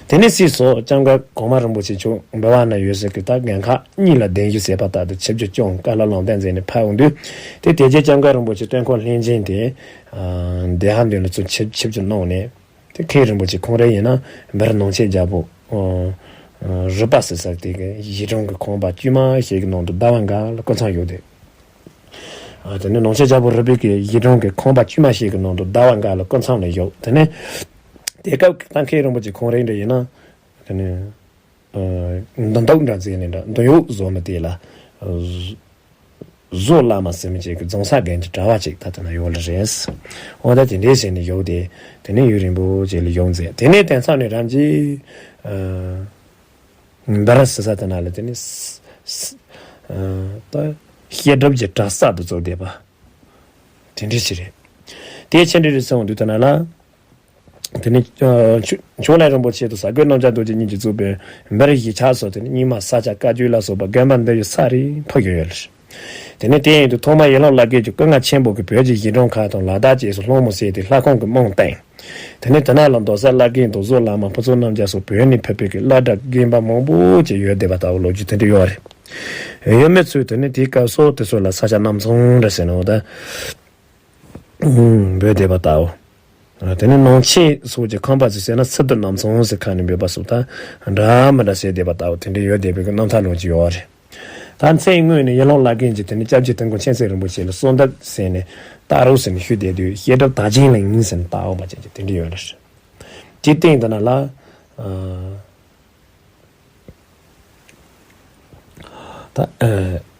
དེ་ནས་སྲིད་སོགས་སྐྱབས་མགོན་གོང་མ་རིན་པོ་ཆེ་མཆོག་འབུལ་བ་ན་ཡོད་ཟེར་གི་ད་རྒན་ཁག་གཉིས་ལ་གདན་ཞུ་ཟེར་བ་ལྟར་དུ་ཆིབས་བསྒྱུར་སྐྱོང་བཀའ་སློབ་ལམ་སྟོན་མཛད་ནས་ཕེབས་འོང་དུས་དེ་དེ་རྗེས་སྐྱབས་མགོན་རིན་པོ་ཆེ་སྟོན་ཁོག་ལྷན་ཅན་དེ་བདེ་ཧ་འདུན་ལ་ཚུར་ཆིབས་ཆིབས་བསྒྱུར་གནང་ནས། དེ་མཁན་རིན་པོ་ཆེ་ཁོང་རང་ཡིན་ན་འབར་ནང་ཆེན་རྒྱལ་པོ། ཨོ། རུས་པ་ཟེར་ས་དེ་གི་གཞིས་གྲོང་གི་ཁང་པ་དཀྱུས་མ་ཞིག་གི་ནང་དུ་ཟླ་བ་འགའ་ལ་སྐུ་མཚམས་བཞག་སྟེ། དེ་ནས་ནང་ཆེན་རྒྱལ་པོ་རུས་པའི་གི་གཞིས་གྲོང་གི་ཁང་པ་དཀྱུས་མ་ཞིག་གི་ནང་དུ་ཟླ་བ་འགའ་ལ་སྐུ་མཚམས་ལ་བཞག་དེ་ནས་དེ་སྐབས་ཀྱི་ད་མཁན་རིན་པོ་ཆེ་ཁོང་རང་འདྲ་ཡིན་ན། དེ་ནས། འདུ་འདུག་འདྲ་བརྩིས་ནས་འདྲ་འདུ་ཡུག་བཟོ་མི་དེ་ལ། བཟོ་བླ་མ་ཟེར་མི་ཅིག་གི་རྫོང་སར་དགོན་གྱི་གྲྭ་བ་ཅིག་ད་ལྟ་ན་ཡོད་ལ་རེད། འོ་ད་དེ་འདྲའི་ཟེར་ནས་ཡོད་དེ། དེ་ནས་ཡུན་རིང་པོ་ཅིག་ལ་ཡོང་མཛད། དེ་ནས་དེང་སང་ནས་རང་གི་འབར་ཟེར་ས་དེ་ན་ལ་དེ་ནས་ད་བཤད་སྒྲུབ་ཀྱི་གྲྭ་གསར་དུ་བཙུགས་བསྡད་པ། དེ་འདྲའི་ཅིག་རེད། དེའི་ཆེ་འབྲིང་རེད་ཟེར་འོང་དུས་དེ་ན་ལ། དེ་ནས་ཆོས་ཆོས་གླིང་རིན་པོ་ཆེ་དང་གཟའ་རྒོད་རྣམ་རྒྱལ་རྡོ་རྗེ་གཉིས་ཀྱིས་བཙུགས་པའི་འབར་གཞིས་ཆགས་སོགས་དེ་ནས་རྙིང་མ་ས་སྐྱ་བཀའ་བརྒྱུད་ལ་སོགས་པ་དགོན་པ་འདི་ཡི་ས་རེ་ཕུབ་ཡོད་ཡོད་ལ། དེ་ནས་དེ་ཡིན་དུས་ཐོག་མར་ཡར་ལུང་བླ་རྒན་གྱི་སྐུ་ལྔ་ཆེན་པོ་གིས་བོད་ཀྱི་གཞིས་གྲོང་ཁག་དང་ལ་དྭགས་བཅས་སུ་སློང་མོ་བྱས་ཏེ་ལྷ་ཁང་གི་རྨང་བཏིང་། དེ་ནས་དེ་ན་ལ་མདོ་སར་བླ་རྒན་དང་བཟོ་བླ་མ་ཕུན་ཚོགས་རྣམ་རྒྱལ་སོགས་བོད་ནས་ཕེབས་པའི་གི་བླ་གྲྭ་རྒན་པ་མང་པོ་ཅིག་ཡོད་བསྡད་པ་ལྟ་བུ་ལོ་རྒྱུས་དེ་འདྲ་ཡོད་རེད། ཡོད་མེད་ཚོས་དེ་ནས་དེའི་སྐབས་སུ་དེ་ཚོ་ལ་ས་སྐྱ་གནམ་ཚང་འདྲ་ཟེར་ནོ་ད། འབོད་བསྡད་པ་ལྟ་བུ། དེ་ནས་ནང་ཆེན་སོགས་ཀྱི་ཁང་པ་ཚོས་ཟེར་ན་སི་ཏུ་གནམ་ཚང་ཟེར་ཁ་ནས་འབོད་པ་སོགས་ད་འདྲ་མི་འདྲ་བྱས་བསྡད་པ་ལྟ་བུ་དེ་འདྲ་ཡོད་བསྡད་པའི་གི་རྣམ་ཐར་ལོ་རྒྱུས་ཡོད་རེད། ད་མཚན་སྔོན་ནས་ཡར་ལུང་བླ་རྒན་གྱིས་དེ་ནས་སྐྱབས་རྗེ་དིལ་མགོ་མཁྱེན་བརྩེ་རིན་པོ་ཆེ་ལ་གསོལ་འདེབས་ཟེར་ནས་ད་རུང་ཟེར་ནས་ཞུས་བསྡད་དུས་བཤད་སྒྲུབ་དར་ཆེན་གླིང་ཟེར་ནས་ད་འོག་པ་ཅན་གྱི་དེ་འདྲ་ཡོད་རེད། དེའི་སྟེང་དུ་ན་ལ། ད་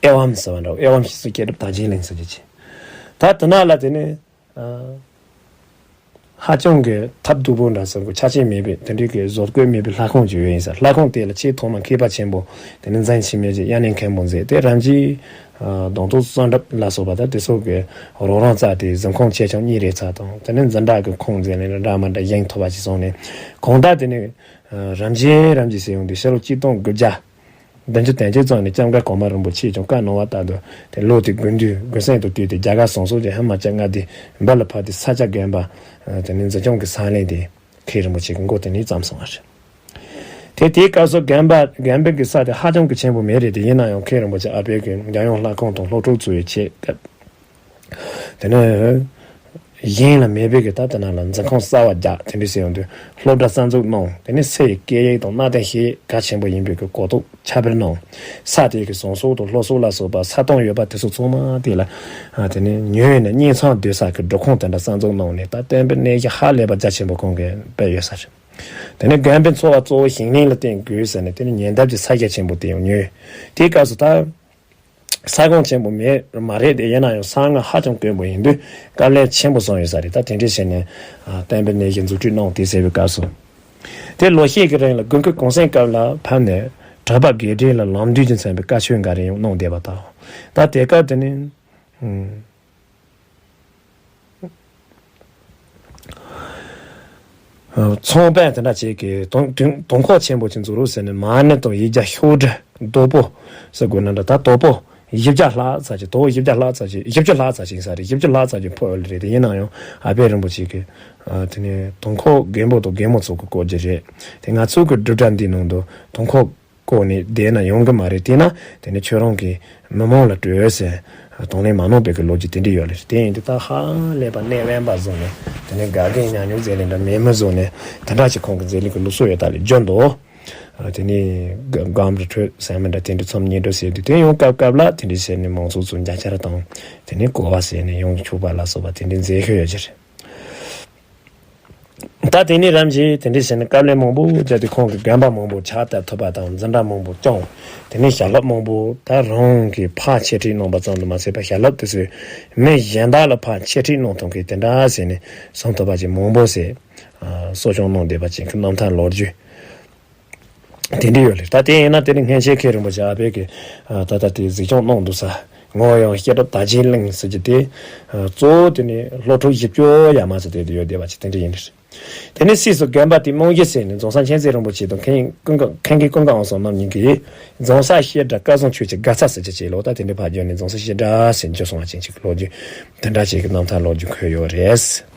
ཨེ་ཝམ་ཟེར་བ་འདྲ་བོ། ཨེ་ཝམ་ཞེས་སུ་བཤད་སྒྲུབ་དར་ཆེན་གླིང་ཟེར་གྱི་ཆེ། ད་དེ་ན་ལ་དེ་ནས་ཧ་ཅང་གི་ཐབས་སྡུག་པོ་འདྲ་ཟེར་གོ་ཆ་རྐྱེན་མེད་པའི་དེ་འདྲའི་གི་བཟོ་བཀོད་མེད་པའི་ལྷ་ཁང་ཅིག་ཡོད་ཡིན་ས། ལྷ་ཁང་དེ་ལ་ཆེས་ཐོག་མ་མཁས་པ་ཆེན་པོ་དེ་ནས་འཛིན་ཆེན་མོ་ཅིག་དབྱར་གནས་མཁན་པོ་མཛད་དེ་རང་གི་གདོང་ཐུག་གསོལ་འདེབས་ལ་སོགས་པ་དང་དེ་སོགས་ཀྱི་རོགས་རམ་བཙལ་ཏེ་གཟིམ་ཁང་ཆེ་ཆུང་གཉིས་རེ་ཚར་དང་དེ་ནས་འཛིན་གྲྭ་གི་ཁང་འཛིན་ལས་འདྲ་མི་འདྲ་བཞེངས་ཐུབ་པ་ཞིག་སོང་ནས་གང་ལྟར་དེ་ནས་རིམ་གྱིས་རིམ་གྱིས་ཟེར་ཡོང་དུས་ཕྱི་ལོ་གཅིག་སྟོང་དགུ་བརྒྱ་བདུན་ཅུ་དོན་གཅིག་ཙམ་ནས་སྐྱབས་མགོན་གོང་མ་རིན་པོ་ཆེས་ཀྱང་བཀའ་གནང་བ་ལྟར་དུ་དེ་ལོ་དེ་དགུན་དུས་དགུན་གསེང་དུ་དུས་དེ་རྒྱ་གར་ཟམ་གཟིགས་ཀྱི་ཧི་མ་ཅལ་མངའ་སྡེ་འབར་ལ་ཕེབས་ཏེ་ས་སྐྱ་དགོན་པ་དེ་ནས་འཛིན་སྐྱོང་གི་ས་ལེན་དེ་མཁན་རིན་པོ་ཆེ་གི་མགོ་དེ་ནས་བརྩམས་སོང་བ་རེད། དེ་དེའི་སྐབས་སུ་དགོན་པ་དགོན་པའི་གི་ས་དེ་ཧ་ཅང་གི་ཆེན་པོ་མེད་རེད་དེ། ཡིན་ན་ཡང་མཁན་རིན་པོ་ཆེ་ཨ་ཕས་གི་འཇམ་དབྱངས་ལྷ་ཁང་དང་སློབ་ཕྲུག་ཚོ་ཡི་ཆེད་སྐབས། དེ་ནས་གཞན་ལ་མེད་པའི་གི་ད་དེ་ན་ལ་འཛིན་ཁང་གསར་བ་རྒྱག་དེ་འདྲ་ཟེར་ཡོང་དུས་སློབ་གྲྭ་གསར་འཛུགས་གནང་། དེ་ནས་སེ་ཡི་སྐད་ཡིག་དང་གནའ་དེང་ཤེས་ཡིག་གལ་ཆེན་པོ་ཡིན་པའི་གི་གོ་རྟོགས་ཁྱབ་སྤེལ་གནང་། ས་དེའི་གི་ཟམ་གཟིགས་དང་སློབ་གསོ་ལ་སོགས་པ་ས་སྟོང་ཡོད་པ་དེ་ཚོ་ཚང་མ་དེ་ལ་དེ་ནས་ཉོས་ནས་གཉེན་ཚང་སྡོད་ས་གི་སྒྲུབ་ཁང་དེ་འདྲ་གསར་འཛུགས་གནང་ནས་ད་བསྟན་པའི་གནས་གཞི་ཧ་ལས་པ་རྒྱ་ཆེན་པོ་གང་གི་སྤེལ་ཡོད་ས་རེད། དེ་ནས་དགོན་པའི་འཚོ་བ་གཙོ་བོ་ཞིང་ལས་ལ་བརྟེན་དགོས་ཟེར་ནས་དེ་ནས་ཉེ་འདབས་ཀྱི་ས་རྒྱ་ཆེན་པོ་དེ་ཡང་ཉོས། དེའི་སྐབས་སུ་ད། ས་ཁོངས་ཆེན་པོ་མེད་མ་རེད་དེ། ཡིན་ན་ཡང་གསང་སྔགས་ཧ་ཅང་དཀོན་པོ་ཡིན་དུས་དཀའ་ལས་ཆེན་པོ་བཟུང་ཡོད་ས་རེད། ད་དེ་འདྲས་བྱས་ནས་བསྟན་པའི་གནས་གཞི་འཛུགས་སྐྲུན་གནང་དེ་ཟེར་བའི་སྐབས་སུ། དེ་ལོ་ཤས་ཀྱི་རིང་ལ་དགུན་ཁའི་གུང་སེང་སྐབས་ལ་ཕར་ནས་གྲྭ་པ་དགེ་འདུན་ལ་ལམ་འདུས་ཀྱིས་མཚོན་པའི་བཀའ་ཆོས་འགའ་རེ་ཡང་གནང་བསྡད་པ་དང་། ད་དེ་སྐབས་དེ་ནི། ཚོང་དཔོན་དེ་འདྲ་ཅིག་གིས་དུང་དུང་དུང་ཁོག་ཆེན་པོ་ཅིག་འཛུགས་རོགས་ཟེར་ནས་མ་ཎི་དང་ཡིག་བརྒྱ་ཤོག་དྲིལ་དོ་པོ་ཟེར་དགོས་ན་འདྲ། ད་དོ་པོ་བཞི་བརྒྱ་ལྷག་ཙམ་ཅིག་དོ་པོ་བཞི་བརྒྱ་ལྷག་ཙམ་ཅིག་བཞི་བཅུ་ལྷག་ཙམ་ཅིག་ཡིན་ས་རེད། བཞི་བཅུ་ལྷག་ཙམ་ཅིག་ཕུལ་ཡོད་རེད་དེ། ཡིན་ན་ཡང་ཨ་ཕས་རིན་པོ་ཆེ་གིས་དེ་ནས་དུང་ཁོག་རྒན་པོ་དང་རྒན་མོ་ཚོ་གི་སྐོར་གྱི་རེད་དེ། ང་ཚོ་གི་སྒྲུབ་གྲྭ་འདིའི་ནང་དུ་དུང་ཁོག་བཀོག་ནས་བསྡད་ན་ཡོང་གི་མ་རེད། དེས་ན་དེ་ནི་ཁྱོད་རང་གིས་མི་མང་ལ་སྤྲོད་ཟེར་དང་ལེན་མ་གནང་བའི་གི་ལོ་རྒྱུས་དེ་འདྲ་ཡོད་རེད། དེ་ཡིན་དུས་ད་ཧ་ལས་པ་གནས་དབེན་པ་བཟུང་ནས་དེ་ནས་དགའ་དགའ་ཉམས་ཉམས་མཛད་ལས་འདྲ་མེད་མི་བཟུང་ནས་དེ་འདྲ་ཅིག་ཁོང་གི་མཛད་ལས་ཀྱི་ལུགས་སྲོལ་ཡོད་ད་ལས་བརྗོད་འདུག་དེ་ནས་སྒམ་རི་ཁྲོད་ཟེར་མི་འདྲ་དེ་འདྲ་ཚོམ་ཉེ་འགྲོ་ཟེར་དུས་དེ་ཡང་སྐབས་སྐབས་ལ་དེ་འདྲ་བྱས་ནས་མང་ཚོགས་ཚོ་མཇལ་ཁ་ར་དང་དེ་ནས་གོ་བ་ཟེར་ནས་ཡོང་ཆོག་པ་ལ་སོགས་པ་དེ་འདྲ་མཛད་ཤོས་ཡོད་ཀྱི་རེད། ད་དེ་ནས་རིམ་བཞིན་དེ་འདྲ་བྱས་ནས་དཀའ་ལས་མང་པོ་བརྒྱབ་སྟེ་ཁོང་གི་དགོན་པ་མང་པོ་ཕྱག་བཏབ་ཐུབ་པ་དང་འཛིན་གྲྭ་མང་པོ་བསྐྱངས། དེ་ནས་བྱ་སློབ་མང་པོ་ད་རང་གིས་ཕར་འཆད་ཁྲིད་གནང་བ་ཙམ་དུ་མ་ཟད་པར་བྱ་སློབ་དེ་ཚོས་མི་གཞན་དག་ལ་ཕར་འཆད་ཁྲིད་གནང་ཐུབ་མཁན་དེ་འདྲ་བྱས་ནས་བཟང་ཐུབ་པ་ཅིག་མང་པོ་ཟེར་གསོ་སྐྱོང་གནང་བསྡད་པ་ཅིག་གི་རྣམ་ཐར་ལོ་རྒྱུས། དེ་འདྲ་ཡོད་ལེ། ད་དེ་ཡིན་ན་དེ་ནི་སྔོན་ཆད་མཁན་རིན་པོ་ཆེ་ཨ་ཕས་ཀྱིས་ད་ལྟ་དེ་གཟིགས་སྐྱོང་གནང་འདུག་ས། ངོ་ཡང་བཤད་སྒྲུབ་དར་ཆེན་གླིང་ཟེར་གྱི་དེ། གཙོ་བོ་དེ་ནི་སློབ་ཕྲུག་བཞི་བཅུ་ཡར་མར་ཟེར་དེ་ཡོད་བསྡད་པ་ཅིག་དེ་འདྲ་ཡིན་ལེ། དེ་ནི་སྲིད་སུ་དགོན་པ་དེ་རྨང་གཞི་ཟེར་ནས་རྫོང་སར་མཁྱེན་བརྩེ་རིན་པོ་ཆེ་དང་མཁན་ཀུན་དགའ་མཁན་རྒན་ཀུན་དགའ་དབང་ཟེར་རྣམ་གཉིས་ཀྱིས་རྫོང་སར་བཤད་གྲྭ་སྐལ་བཟང་ཆོས་ཀྱི་དགའ་ཚལ་ཟེར་གྱི་ཅིག་ལོ། ད་དེ་འདྲ་ཕར་བརྒྱུད་ནས་རྫོང་སར་བཤད་གྲྭ་ཟེར་བརྗོད་སོང་བ་ཅན་ཅིག་ལོ་རྒྱུས་དེ་འདྲ་ཅིག་གི་རྣམ་ཐར་ལོ་རྒྱུས་འཁོད་ཡོད་རེད།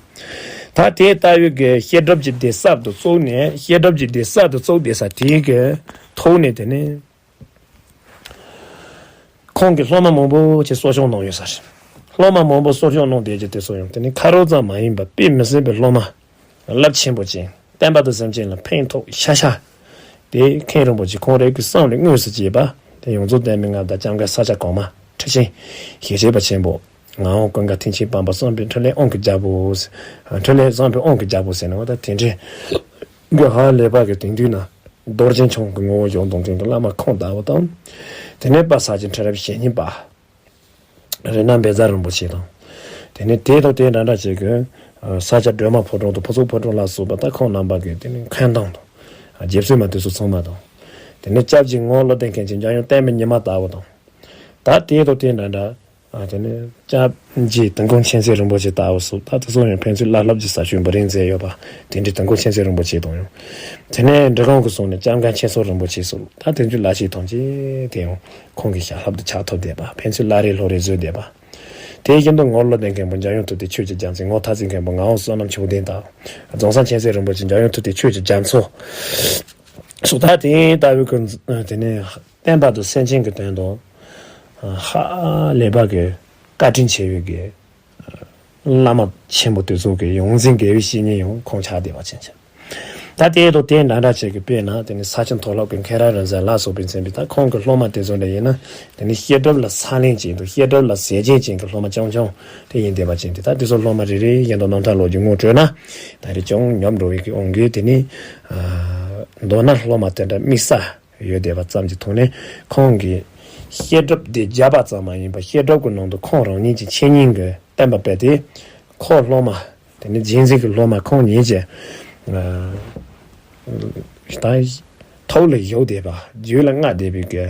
ད་དེ་ལྟ་བུའི་གི་བཤད་སྒྲུབ་ཀྱི་སྡེ་གསར་དུ་བཙུགས་ནས་བཤད་སྒྲུབ་ཀྱི་སྡེ་གསར་དུ་བཙུགས་བསྡད་ས་དེའི་གི་ཐོག་ནས་དེ་ནས་ཁོང་གིས་སློབ་མ་མང་པོ་ཅིག་གསོ་སྐྱོང་གནང་ཡོད་ས་རེད། སློབ་མ་མང་པོ་གསོ་སྐྱོང་གནང་བསྡད་ཀྱི་དེ་ཚོ་ཡང་དེ་ནས་ཁ་རོག་ཙམ་མ་ཡིན་པར་དཔེ་མི་སྲིད་པའི་སློབ་མ་རླབས་ཆེན་པོ་ཅན་བསྟན་པ་དང་སེམས་ཅན་ལ་ཕན་ཐོགས་ཤ་ཤ་ དེ་མཁན་རིན་པོ་ཆེ་ཁོང་རང་གི་བསམ་ལས་དངོས་སུ་སྐྱེས་པ། དེ་ཡོངས་རྫོགས་བསྟན་པའི་མངའ་བདག་སྐྱབས་མགོན་ས་སྐྱ་གོང་མ་ཁྲི་ཆེན་ཞེས་བྱ་བ་ཆེན་པོ། ངག་དབང་ཀུན་དགའ་མཐིང་ཆེན་པད་མ་བསམ་འཕེལ་འཕྲིན་ལས་དབང་གི་རྒྱལ་པོ། འཕྲིན་ལས་བསམ་འཕེལ་དབང་གི་རྒྱལ་པོ་ཟེར་ནས་འོ་ད་དེ་འདྲའི་གི་ཧ་ལས་པ་གི་དེང་དུས་ན་རྡོ་རྗེ་འཆང་གི་ངོ་བོ་བཞག་གཏོང་མཁན་གྱི་བླ་མ་ཁོང་ལྟ་བུ་དང་། དེ་ནས་དཔལ་ས་སྐྱའི་ཁྲི་རབས་ཞེ་གཉིས་པ། རཏྣ་བཛྲ་རིན་པོ་ཆེ་དང་། དེ་ནས་དེ་དང་དེ་འདྲ་འདྲ་བྱེད་དགོས། ས་སྐྱ་སྒྲོལ་མ་ཕོ་བྲང་དང་ཕུན་ཚོགས་ཕོ་བྲང་ལ་སོགས་པ་ད་ཁོང་རྣམ་པ་གི་དེ་ནས་མཁན་དང་དང་། རྗེ་བཙུན་མ་དེ་ཚོ་ཚང་མ་དང་། དེ་ནས་སྐྱབས་རྗེ་ངོར་བློ་ལྡན་མཁན་གྱི་འཇམ་དབྱངས་བསྟན་པའི་ཉི་མ་ལྟ་བུ་དང་། ད་དེ་དང་དེ་འདྲ་འདྲ། དེ་ནས་སྐྱབས་རྗེ་དིལ་མགོ་མཁྱེན་བརྩེ་རིན་པོ་ཆེ་ལྟ་བུ་སོགས་ད་དེ་ཚོ་ཡང་ཕན་ཚུན་བླ་སློབ་ཀྱི་ས་ཆུ་འབུ་རིང་མཛད་ཡོད་པ། དེ་འདྲའི་དིལ་མགོ་མཁྱེན་བརྩེ་རིན་པོ་ཆེ་དང་ཡང་། དེ་ནས་འབྲི་གུང་གི་གསུང་ནས་སྐྱབས་མགོན་མཁྱེན་སོང་རིན་པོ་ཆེ་སོགས་ད་དེ་ཚོའི་བླ་ཆེན་ཐམས་ཅད་དེ་ཡང་། ཁོང་གི་ཞལ་སློབ་ཏུ་ཕྱག་ཐོབ་བསྡད་པ། ཕན་ཚུན་བླ་རེ་ལྷུག་རེ་བཟོས་བསྡད་པ། དེ་བཞིན་དུ་ངོར་བློ་ལྡན་མཁན་པོ་འཇམ་དབྱངས་ཐུབ་བསྟན་ཆོས་ཀྱི་རྒྱལ་མཚན། ངོར་ཐར་རྩེ་མཁན་པོ་ངག་དབང་བསོད་ནམས་མཆོག་ལྡན་དང་། རྫོང་གསར་མཁྱེན་བརྩེ་རིན་པོ་ཆེ་འཇམ་དབྱངས་ཐུབ་བསྟན་ཆོས་ཀྱི་རྒྱ་མཚོ། སོགས་ད་དེ་ལྟ་བུའི་ཀུན་དེ་ནས་བསྟན་པ་དང་སེམས་ཅན་གྱི་དོན་དུ་ཧ་ལས་པ་གི་བཀའ་དྲིན་ཆེ་བའི་གི་བླ་མ་ཆེན་པོ་དེ་ཚོ་གི་ཡོངས་འཛིན་དགེ་བའི་བཤེས་གཉེན་ཡང་ཁོང་ཆགས་བསྡད་པ་ཅན་ཅན། ད་དེ་དང་དེ་འདྲ་འདྲ་བྱེད་ཀྱི་དཔེར་ན་དེ་ནི་ས་སྐྱ་མཐོ་སློབ་ཀྱི་མཁན་རབས་རིམ་བྱོན་ལ་སོགས་པའི་མཚན་པའི་ད་ཁོང་གི་སློབ་མ་དེ་ཚོ་འདྲ་ཡིན་ན་དེ་ནི་བཤད་སྒྲུབ་ལ་ཚད་ལེན་ཅན་དང་བཤད་སྒྲུབ་ལ་ཟས་བཅད་ཅན་གྱི་སློབ་མ་རྐྱང་རྐྱང་དེ་ཡིན་བསྡད་པ་ཅན་དེ། ད་དེ་ཚོ་སློབ་མ་རེ་རེ་བཞིན་དུ་རྣམ་ཐར་ལོ་རྒྱུས་ངོ་སྤྲོད་ན་ད་རེས་ཅུང་ཉོབ་འགྲོ་བའི་གི་དབང་གིས་དེ་ནི་མདོར་ན་སློབ་མ་དེ་འདྲ་དམིགས་བསལ་ཡོད་བསྡད་པ་ཙམ་གྱི་ཐོག་ནས་ཁོང་གིས་བཤད་སྒྲུབ་དེ་བརྒྱབ་པ་ཙམ་མ་ཡིན་པར་བཤད་སྒྲུབ་ཀྱི་ནང་དུ་ཁོང་རང་ཉིད་ཀྱི་འཆད་ཉན་གྱི་བསྟན་པ་སྤེལ་ཏེ་ཁོ་སློབ་མ་དེ་ནི་རྗེས་འཛིན་གྱི་སློབ་མ་ཁོང་ཉིད་ཀྱི་ད་ཐུགས་ལ་བཞག་བསྡད་པ་རྒྱུད་ལ་མངའ་བསྡད་པའི་གི་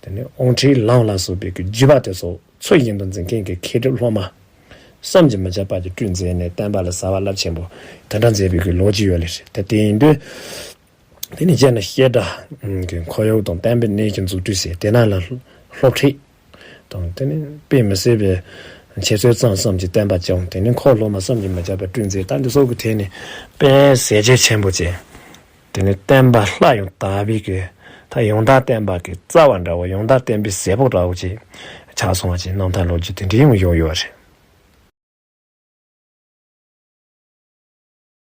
དེ་ནི་དབང་ཁྲིད་ལམ་ལ་སོགས་པའི་གི་བརྒྱུད་པ་དེ་ཚོ་ཚུལ་བཞིན་དུ་འཛིན་མཁན་གྱི་མཁས་གྲུབ་སློབ་མ་བསམ་གྱིས་མི་ཁྱབ་པ་ཅིག་བསྐྲུན་མཛད་ནས་བསྟན་པ་ལ་གསལ་བ་རླབས་ཆེན་པོ་དེ་འདྲ་མཛད་པའི་གི་ལོ་རྒྱུས་ཡོད་ལེ་རེད། དེ་དེ་ཡིན་དུས། དེ་ནས་སྤྱིར་ན་བཤད་གྲྭ་གི་ཁོར་ཡུག་དང་བསྟན་པའི་གནས་ཀྱི་འཛུགས་སྐྲུན་བྱས། དེ་ནང་ལ་སློབ་ཁྲིད་དང་དེ་ནས་དཔེ་མི་སྲིད་པའི་འཆད་རྩོད་གཙང་གསུམ་གྱི་བསྟན་པ་སྐྱོང་། དེ་ནས་འཁོར་སློབ་མ་བསམ་གྱིས་མི་ཁྱབ་པ་བསྐྲུན་མཛད། ད་འདི་སོགས་ཀྱི་ཐད་ནས་དཔེ་གཟི་བརྗིད་ཆེན་པོ་ཅན། དེ་ནས་བསྟན་པ་སླར་ཡང་དར་བའི་གི་ད་ཡང་དག་བསྟན་པ་གི་རྩ་བ་འདྲ་བོ་ཡང་དག་བསྟན་པའི་གཟེར་ཕོག་འདྲ་བོ་ཅིག་ཆགས་སོང་བ་ཅིག་རྣམ་ཐར་ལོ་རྒྱུས་དེ་འདྲའི་ཡང་ཡོད་ཡོད་རེད།